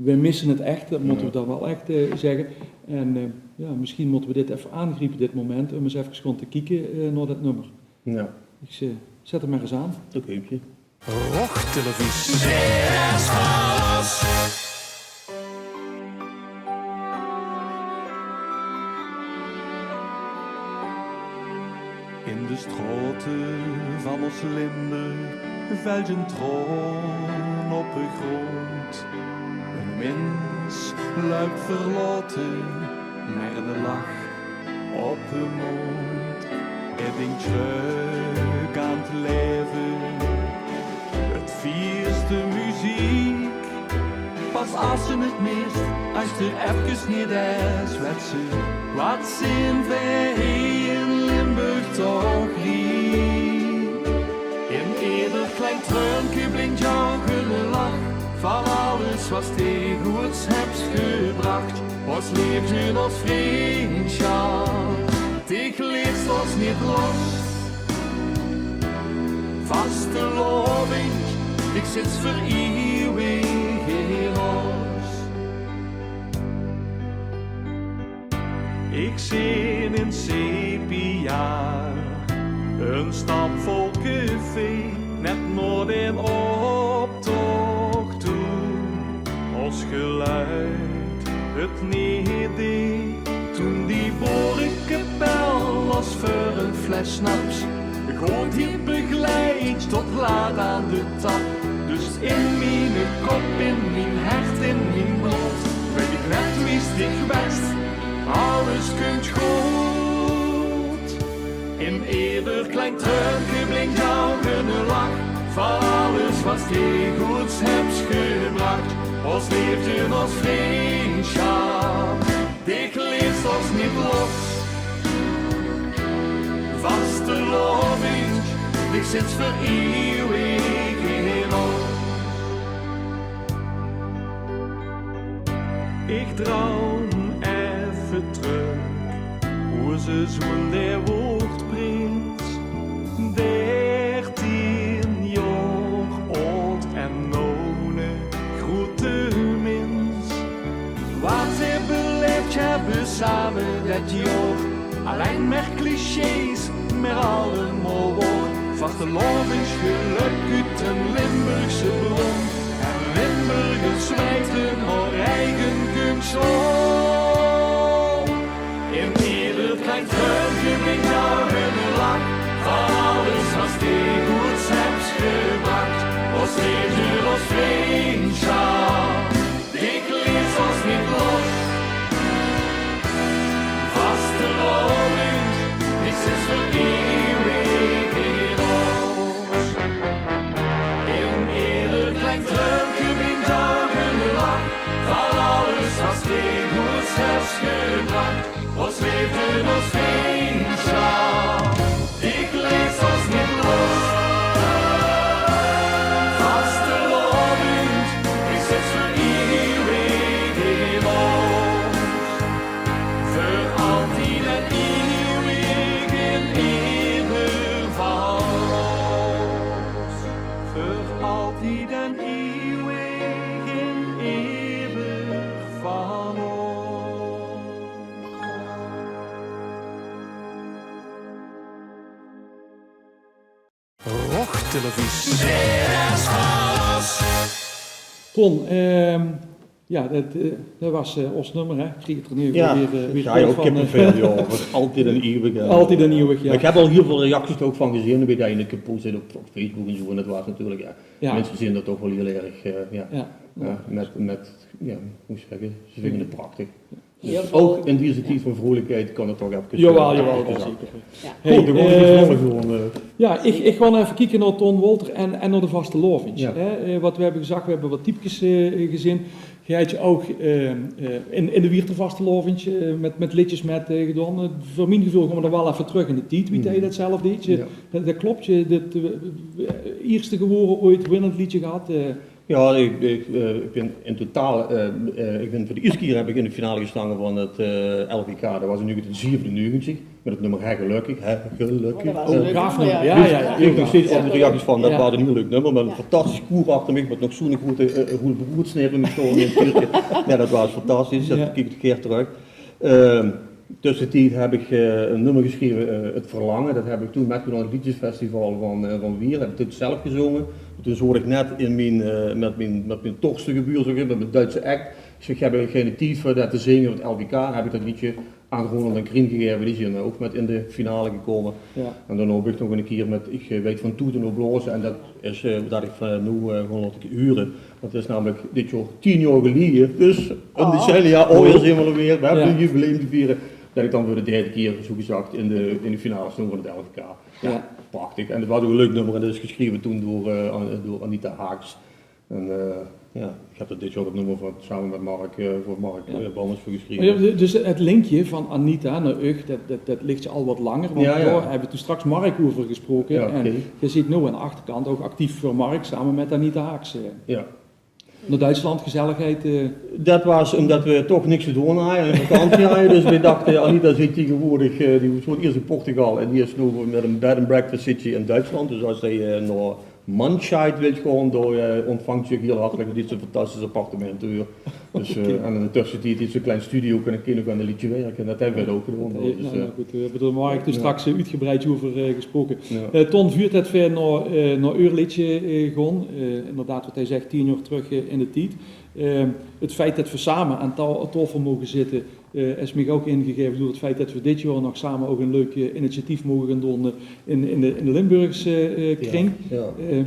v'r misse 't ech, det mótte v'r dan waal ech, eh, zègke. En, eh, jao, mesjien mótte v'r dit effe aangriepe, dit moment, óm ins effe gaon te kieke, eh, nao det nummer. Jao. Ich, eh, zèt 'm mer ins aan. Oké. Rog Televisie. In de straote van ós Limburg vèltj ein traon op de grónd. Ein mins löp verlaote, mer eine lach op de móndj. Hae dink trök aan 't laeve. 't Vies de meziek, pas es se 't mist, es 't d'r efkes neet is, wèts se waat zeen v'r hie in Limburg toch riek. In eder klein treunke blinktj ouch eine lach, van alles waat se goods höbs gebrach. Ós leefde, ós vrundsjap, dich leets ós neet los. Vastelaovendj, dich zits veur iewig in ós. Ich zeen in sepia ein stapvol café, net nao d'n optoch toe. Ós geluid 't neet deeg, toen die boerekapel los veur ein fles snaps. Gewoon die begeleid tot laat aan de tap. Dus in miene kop, in mien hert, in mien blood, weit ich net wie's dich wèts. Alles kump good. In eder klein treunke blinktj ouch eine lach. Van alles wat geej goeds hebt gebracht, ons leefde, ons vriendschap, dich leest ons niet los. Vastelaovend, dich zits veur eeuwig in ons. Ich droum effe trök, oze zoon dae woort prins. Dertien jaor aod en now 'ne groete mins. Wat veer beleefd höbbe same det jaor, allein mer clichés, mer allemaol waor. Vastelaovesgelök oet 'n Limburgse bron. En Limburgers weite häör eige kunst waor. In ieder klein treumpje blinkt jouw glimlach. Van alles wat geej goeds hebt gebracht, ons leefde, ons vriendschap, dich leest ons niet los. Vastelaovend, dich zits veur eeuwig in ons. In ieder klein treumpje blinkt jouw glimlach. Van alles wat geej goeds hebt gebracht, ons leefde, ons vriendschap, dich leest ons niet los. Vastelaovend, dich zits veur eeuwig in ons. Veur altied en eeuwig in eder van ons. Veur altied en eeuwig in eder van ons. Rog Televisie. Ton, ehm, ja, det, eh, det waas, eh, ós nummer, hè. Ich krieg d'r noe weer, eh, weer kippevel van, eh, kippevel, jao. Veur altied en eeuwig, hè. Altied en eeuwig, ja. Mer ich höb al hiel väöl reacties d'r ouch van gezeen, wie det in de gepost zit op, op Facebook en zo. En det waas natuurlik, ja. Ja. Minse zeen det toch waal hiel erg, eh, ja. Ja. Ja, mit, mit, ja, wie zègk ich, ze vinge 't prachtig. Dus ouch in deze tied van vrolijkheid kan 't toch efkes, eh, efkes zakke. Jawel, jawel, zeker. Ja. Good, dan gaon v'r gewoon, eh, ja, ich, ich gaon effe kieke nao Ton Wolter en, en nao de vastelaovendj, hè. Eh, wat v'r höbbe gezag, v'r höbbe wat typkes, eh, gezeen. Geej höbtj ouch, eh, eh, in, in de Wieërter vastelaovendj, eh, mit, mit leedjes mit, eh, gedaon. Eh, veur mien geveul gaon v'r dan waal effe trök in de tied, wie geej det zelf deedj. Eh, det, det kloptj, det, eh, ierste gewore ooit winnend leedje gehad, eh, Ja, ich, ich, eh, ich bin in totaal, eh, eh, ich bin veur de ierste kier höb ich in de finale gestange van 't, eh, L V K. Det waas in negentien zevenennegentig, mit 't nummer Hè Gelökkig, Hè Gelökkig. Oh, det waas 'n leuk nummer, ja. Ja, ja, ja. Ich krieg nog steeds al die reacties van, det waas 'n hiel leuk nummer, mit 'n fantastisch koer achter mich, mit nog zoe'n groete, eh, roel broedsneep in de stoel in 't tuurke. Ja, det waas fantastisch, det kiek ich gaer trök. Ehm, Tössentied höb ich, eh, e nummer gesjreve, eh, 't Verlange. Det höb ich toen mitgedaon op 't Leedjesfestival van, eh, van Wieërt. Höb ich toen zelf gezónge. Toen zoot ich net in mien, eh, mit mien, mit mien Torgse gebuur, zègk mer, mit mien Duitse act. Ich zègk, höb ich geine tied veur det te zinge, want L V K, höb ich det leedje aan Ronald en Krien gegaeve. Die zeen ouch mit in de finale gekómme. Ja. En daonao bön ich nog 'ne kier mit Ich, eh, weit van toete en blaoze. En det is, eh, det ich van noe, eh, gewoon laot hure. Want 't is namelik dit jaor tien jaor geleje, dus 'n decennia alweer zeen v'r alweer, v'r höbbe 'n jubileum te viere, det ich dan veur de derde kier, zoegezag, in de, in de finale stóng van 't L V K. Ja, prachtig. En 't waas ouch 'n leuk nummer en det is gesjreve toen door, eh, An-, door Anita Haaks. En, eh, ja, ich höb det dit jaor opnumme veur, same mit Mark, eh, veur Mark, eh, Banners veur gesjreve. Mer ja, dus 't linkje van Anita nao uch, det, det, det ligk al wat langer, want dao höbbe v'r toen straks Mark euver gesproke. Ja, oké. En geej zeet noe aan de achterkant ouch actief veur Mark, same mit Anita Haaks, eh. Ja. Nao Duitsland, gezelligheid, eh. Det waas ómdet v'r toch niks te doon hawwe en vakantie hawwe. Dus v'r dachte, Anita zit taengewoordig, eh, die woont ieërs in Portugal en die is noe mit 'n bed and breakfast zit ze in Duitsland. Dus es geej, eh, nao Mannscheid wilt gaon, dao, eh, ontvangt ze uch hiel hartelik mit dit fantastisch appartement, huur. Dus, eh, en in de tössentied is 'n klein studio, kónne v'r aan 't leedje wirke. En det höbbe v'r ouch gedaon. Dus, eh, noe good, v'r höbbe d'r Mark toen straks, eh, oetgebreid euver, eh, gesproke. Ja. Eh, Ton, veurdet v'r nao, eh, nao eur leedje, eh, gaon, eh, inderdaad, wat hae zag, tien jaor trök, eh, in de tied. Eh, 't feit det v'r same aan ta-, taofel moge zitte, eh, is mich ouch ingegaeve door 't feit det v'r dit jaor nog same ouch 'n leuk, eh, initiatief moge gaon doon, eh, in, in de, in de Limburgse, eh, kring. Ja, ja. Eh,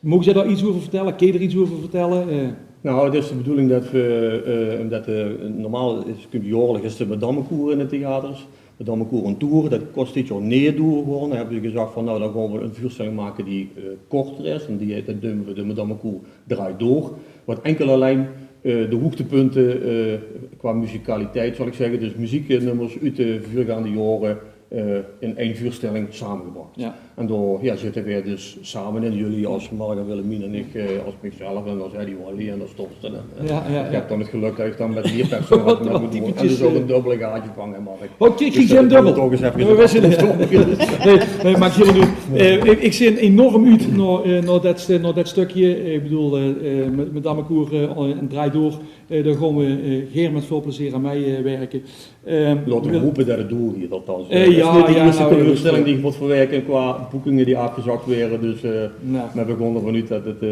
Moge ze dao get euver vertèlle? Kins se dao get euver vertèlle? Eh. Nou, 't is de bedoeling det v'r, eh, det, eh, normaal is, kump jaorliks is 't Madammekoer in de theaters. Madame Koer on Toer, det kós dit jaor neet doorgaon. Dan höbbe we gezag van, nou, dan gaon we ein veurstelling make die, eh, korter is. En die, det neume we de Madame Koer Draait Door. Wat enkel allein, eh, de hoogtepunte, eh, qua muzikaliteit, zal ik zegge. Dus muzieknummers oet de veurgaande jaore, eh, in ein veurstelling samegebrach. Ja. En dao, ja, zitte we dus same in. Jullie as Mark en Willemien en ik, eh, as mezelf en as Eddy Wally en as Torsten. En, eh, ja, ja, ik heb dan het geluk det ik dan met mier personage mag doon. En dus ook ein dubbele gaatje vange, Mark. Oh, kiek, dus kiek, det dubbel. Toch eens effe... We wisten het. Nee, nee, maak hielemaol neet oet. Eh, ik, ik zeen enorm oet nao, eh, nao det, eh, nao det stukje. Ik bedoel, eh, eh, met, met Madame Koer, eh, en Draait Door. Eh, dao gaon we, eh, gaer met väöl plezeer aan mei, eh, werke. Ehm, laote we hope det het doorgeit, althans. Eh, ja, det is neet de eerste teleurstelling die ik mót verwerke qua boekinge die aafgezag waere. Dus, eh, maar we gaon d'rvan oet det het, eh,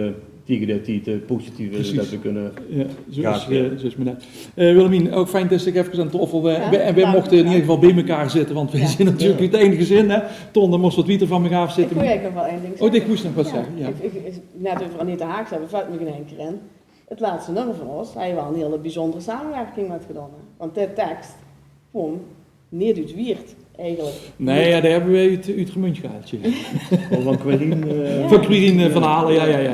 taege dae tied, eh, positief is, det we kinne... Ja, zo is, eh, zo is 't net. Eh, Willemien, ook fijn det ik effe aan taofel, eh, en we mochte in ieder geval bie mekaar zitte, want we zeen natuurlijk oet ein gezin, hè. Ton, dan mós se wat wieter van mich aafzitte. Ik wil eigenlijk nog wel één ding zeggen. Oh, ik moest nog wat zeggen, ja. Ik, ik, net over Anita Haag hebben, valt me in één keer in. Het laatste nummer van ons, hij wel een hele bijzondere samenwerking met gedaan, hè. Want de tekst kwam niet uit Wieërt, eigenlijk. Nee, ja, die hebben we uit, uit Remunj gehaald, ja. Oh, van Quirin, eh, van Quirin, eh, van Halen, ja, ja, ja.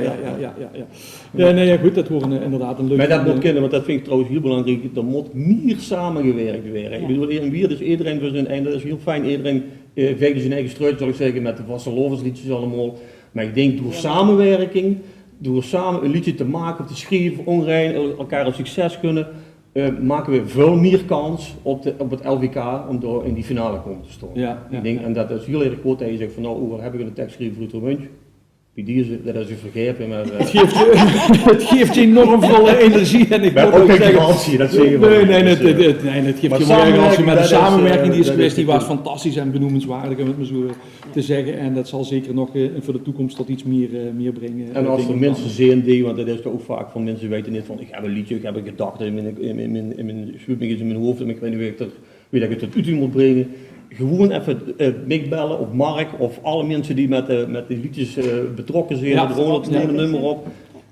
Ja, nee, ja, goed, det waor, eh, inderdaad ein leuk... Maar det mót kinne, want det vind ik trouwens heel belangrijk. Er mót mier samegewerkt waere. Ja. Ik bedoel, in Wieërt is iedereen veur zien, en det is heel fijn, iedereen, eh, vegt in zien eigen struik, zal ik zegge, met de vastelaovesleedjes allemaol. Maar ik denk door samenwerking, door samen een liedje te maken of te schrijven, ongein, elkaar een succes gunnen, eh, maken we veel meer kans op de, op het L V K om daar in die finale komen te staan. Ja, ja, ik denk, ja. En dat is heel erg goed dat je zegt van, nou, ook al heb ik een tekst geschreven voor het Remunj, bij deze, dat is u vergeven, maar, eh, het geeft je, het geeft je enorm veel, eh, energie. En ik moet ook zeggen, garantie, dat zeggen we nee, nee, nee, het, het, nee, het geeft je wel garantie, maar de samenwerking die is geweest, die was fantastisch en benoemenswaardig, om het maar zo, eh, te zeggen. En dat zal zeker nog, eh, voor de toekomst tot iets meer, eh, meer brengen. En als er mensen zijn die, want dat is toch ook vaak van mensen weten niet van, ik heb een liedje, ik heb een gedachte in mijn, in mijn, in mijn, in mijn, schuurt mich iets in mijn hoofd en ik weet niet wie ik dat, wie dat ik het tot uiting moet brengen. Gewoon even, eh, Mick bellen of Mark of alle mensen die met, eh, met die liedjes, eh, betrokken zijn. Ja, dat Ronald, neem een nummer op.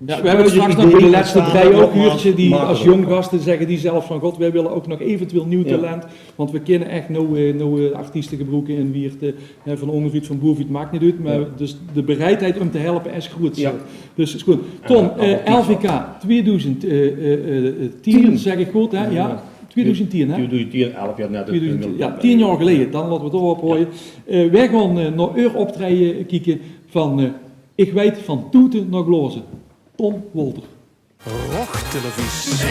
Ja, we hebben het straks nog met de laatste drie ook gehuurd, die als jong gasten zeggen die zelf van: "God, wij willen ook nog eventueel nieuw talent, want we kunnen echt nieuwe, nieuwe artiesten gebruiken in Wieërt, eh, van ónger oet, van bove oet, maakt niet uit." Maar dus de bereidheid om te helpen is groot. Ja. Dus is goed. Ton, eh, L V K tweeduizend, eh, eh, eh, tien, zeg ik goed, hè? Ja. Tweeduizend tien, hè? Tweeduizend tien, elf jaar net. Tweeduizend tien, ja, tien jaar geleden. Dan laten we het erop gooien. Ja. Eh, wij gaan, eh, naar uw optreden kijken van, eh, Ik weet van toeten naar blazen. Ton Wolter. Rog Televisie.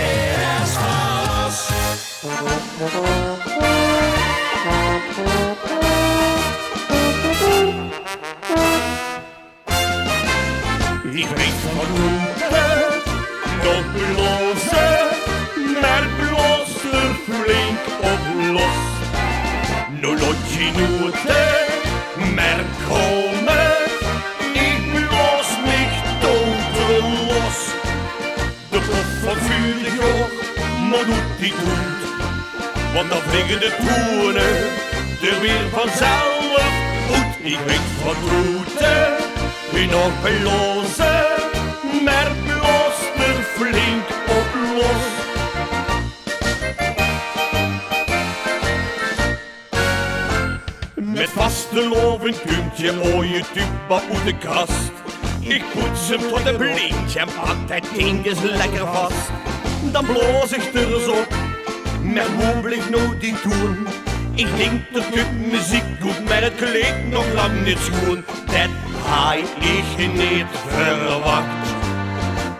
Ik weet van toeten nog blaoze, maar blaos d'r flink op los. Noe laot die noete mer kómme, ik blaos mich toeter los. De pop van vurig jaor mót oet die toet, want dan vlege de toene d'r weer vanzelf oet. Ik weet van toete nog blaoze, maar blaos d'r flink op los. Met vastelaovend kump je ooie tuba oet de kast. Ik poets hem tot de blind en pak dat ding eens lekker vast. Dan blaos ik d'r eens op, maar wo blief noe die toen? Ik denk dat het muziek doet, maar het klinkt nog lang niet schoon. Dat had ik niet verwacht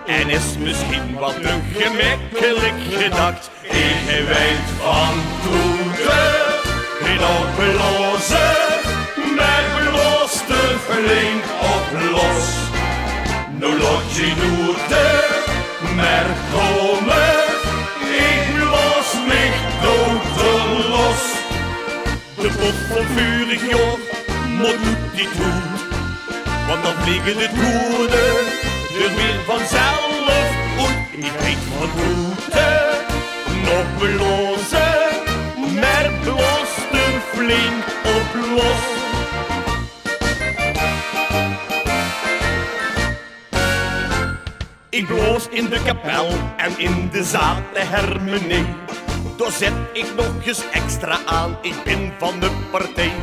en is misschien wat te gemakkelijk gedacht. Ik weet van toete nog blaoze, maar blaos d'r flink op los. Noe laot die noete mer kómme, ik blaos mich toeter los. De pop van vurig jaor mót oet die toet, want dan vlege de toene d'r weer vanzelf oet. Ik weet van toete nog blaoze, maar blaos d'r flink op los. Ik blaos in de kapel en in de zaal de hermenie. Dao zèt ich nog ins extra aan, ich bin van de partij.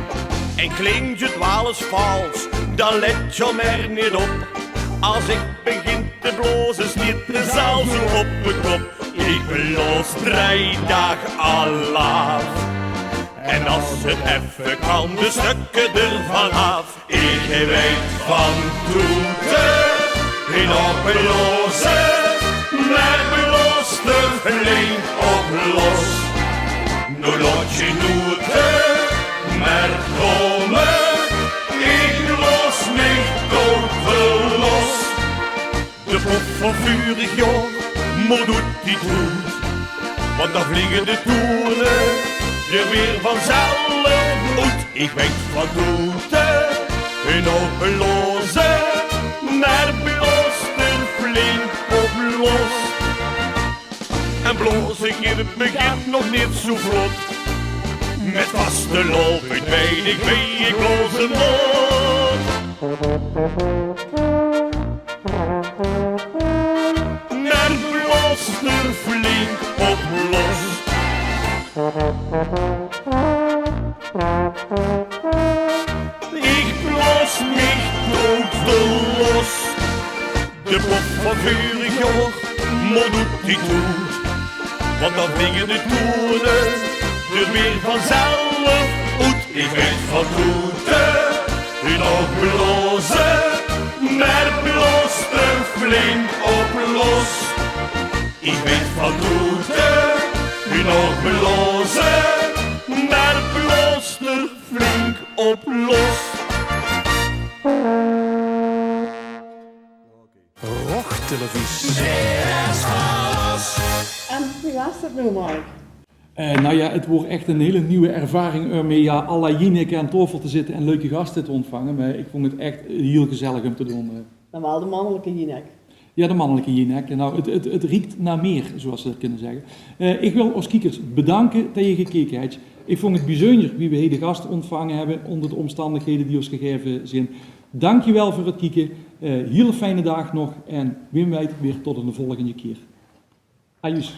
En klink 't waal ins vals, dan let geer mer neet op. As ich begin te blaoze, smiet de zaal zoe op de kop. Ich blaos drie daag alaaf. En as 't effe kan, de stökke d'r vanaaf. Ich weit van toete en op blaoze, mer blaos d'r flink op los. Noe laot geer noete mer kómme, ich blaos mich toetelos. De pof van vörig jaor mót oet die toet, want dan vlege de toete d'r weer vanzelf oet. Ich weit van toete en op blaoze, mer blaos d'r flink op los. En blaoze in 't begin nog neet zoe vlot. Mit vastelaovend weit ich wie ich blaoze mót. Mer blaos d'r flink op los. Ich blaos mich toetelos. De pof van vörig jaor mót oet die toet, want dan vlege de toete d'r weer vanzelf oet. Ich weit van toete en op blaoze, mer blaos d'r flink op los. Ich weit van toete en op blaoze, mer blaos d'r flink op los. Rog Televisie. En wie waas 't noe, Mark? Eh, nou ja, het woor echt een hele nieuwe ervaring um mit, ja, alle Jinek aan tafel te zitte en leuke gaste te ontvangen. Maar ik vond het echt heel gezellig um te doen. Eh. Dan waal de mannelijke Jinek. Ja, de mannelijke Jinek. Nou, het, het, het riekt naar meer, zoals ze dat kunnen zeggen. Eh, ik wil os kiekers bedanken dat je gekeken hebt. Ik vond het bijzonder wie we hier de gasten ontvangen hebben onder de omstandigheden die ons gegeven zijn. Dankjewel voor het kieken. Eh, hele fijne daag nog en wie weet weer tot een volgende keer. Ajuus.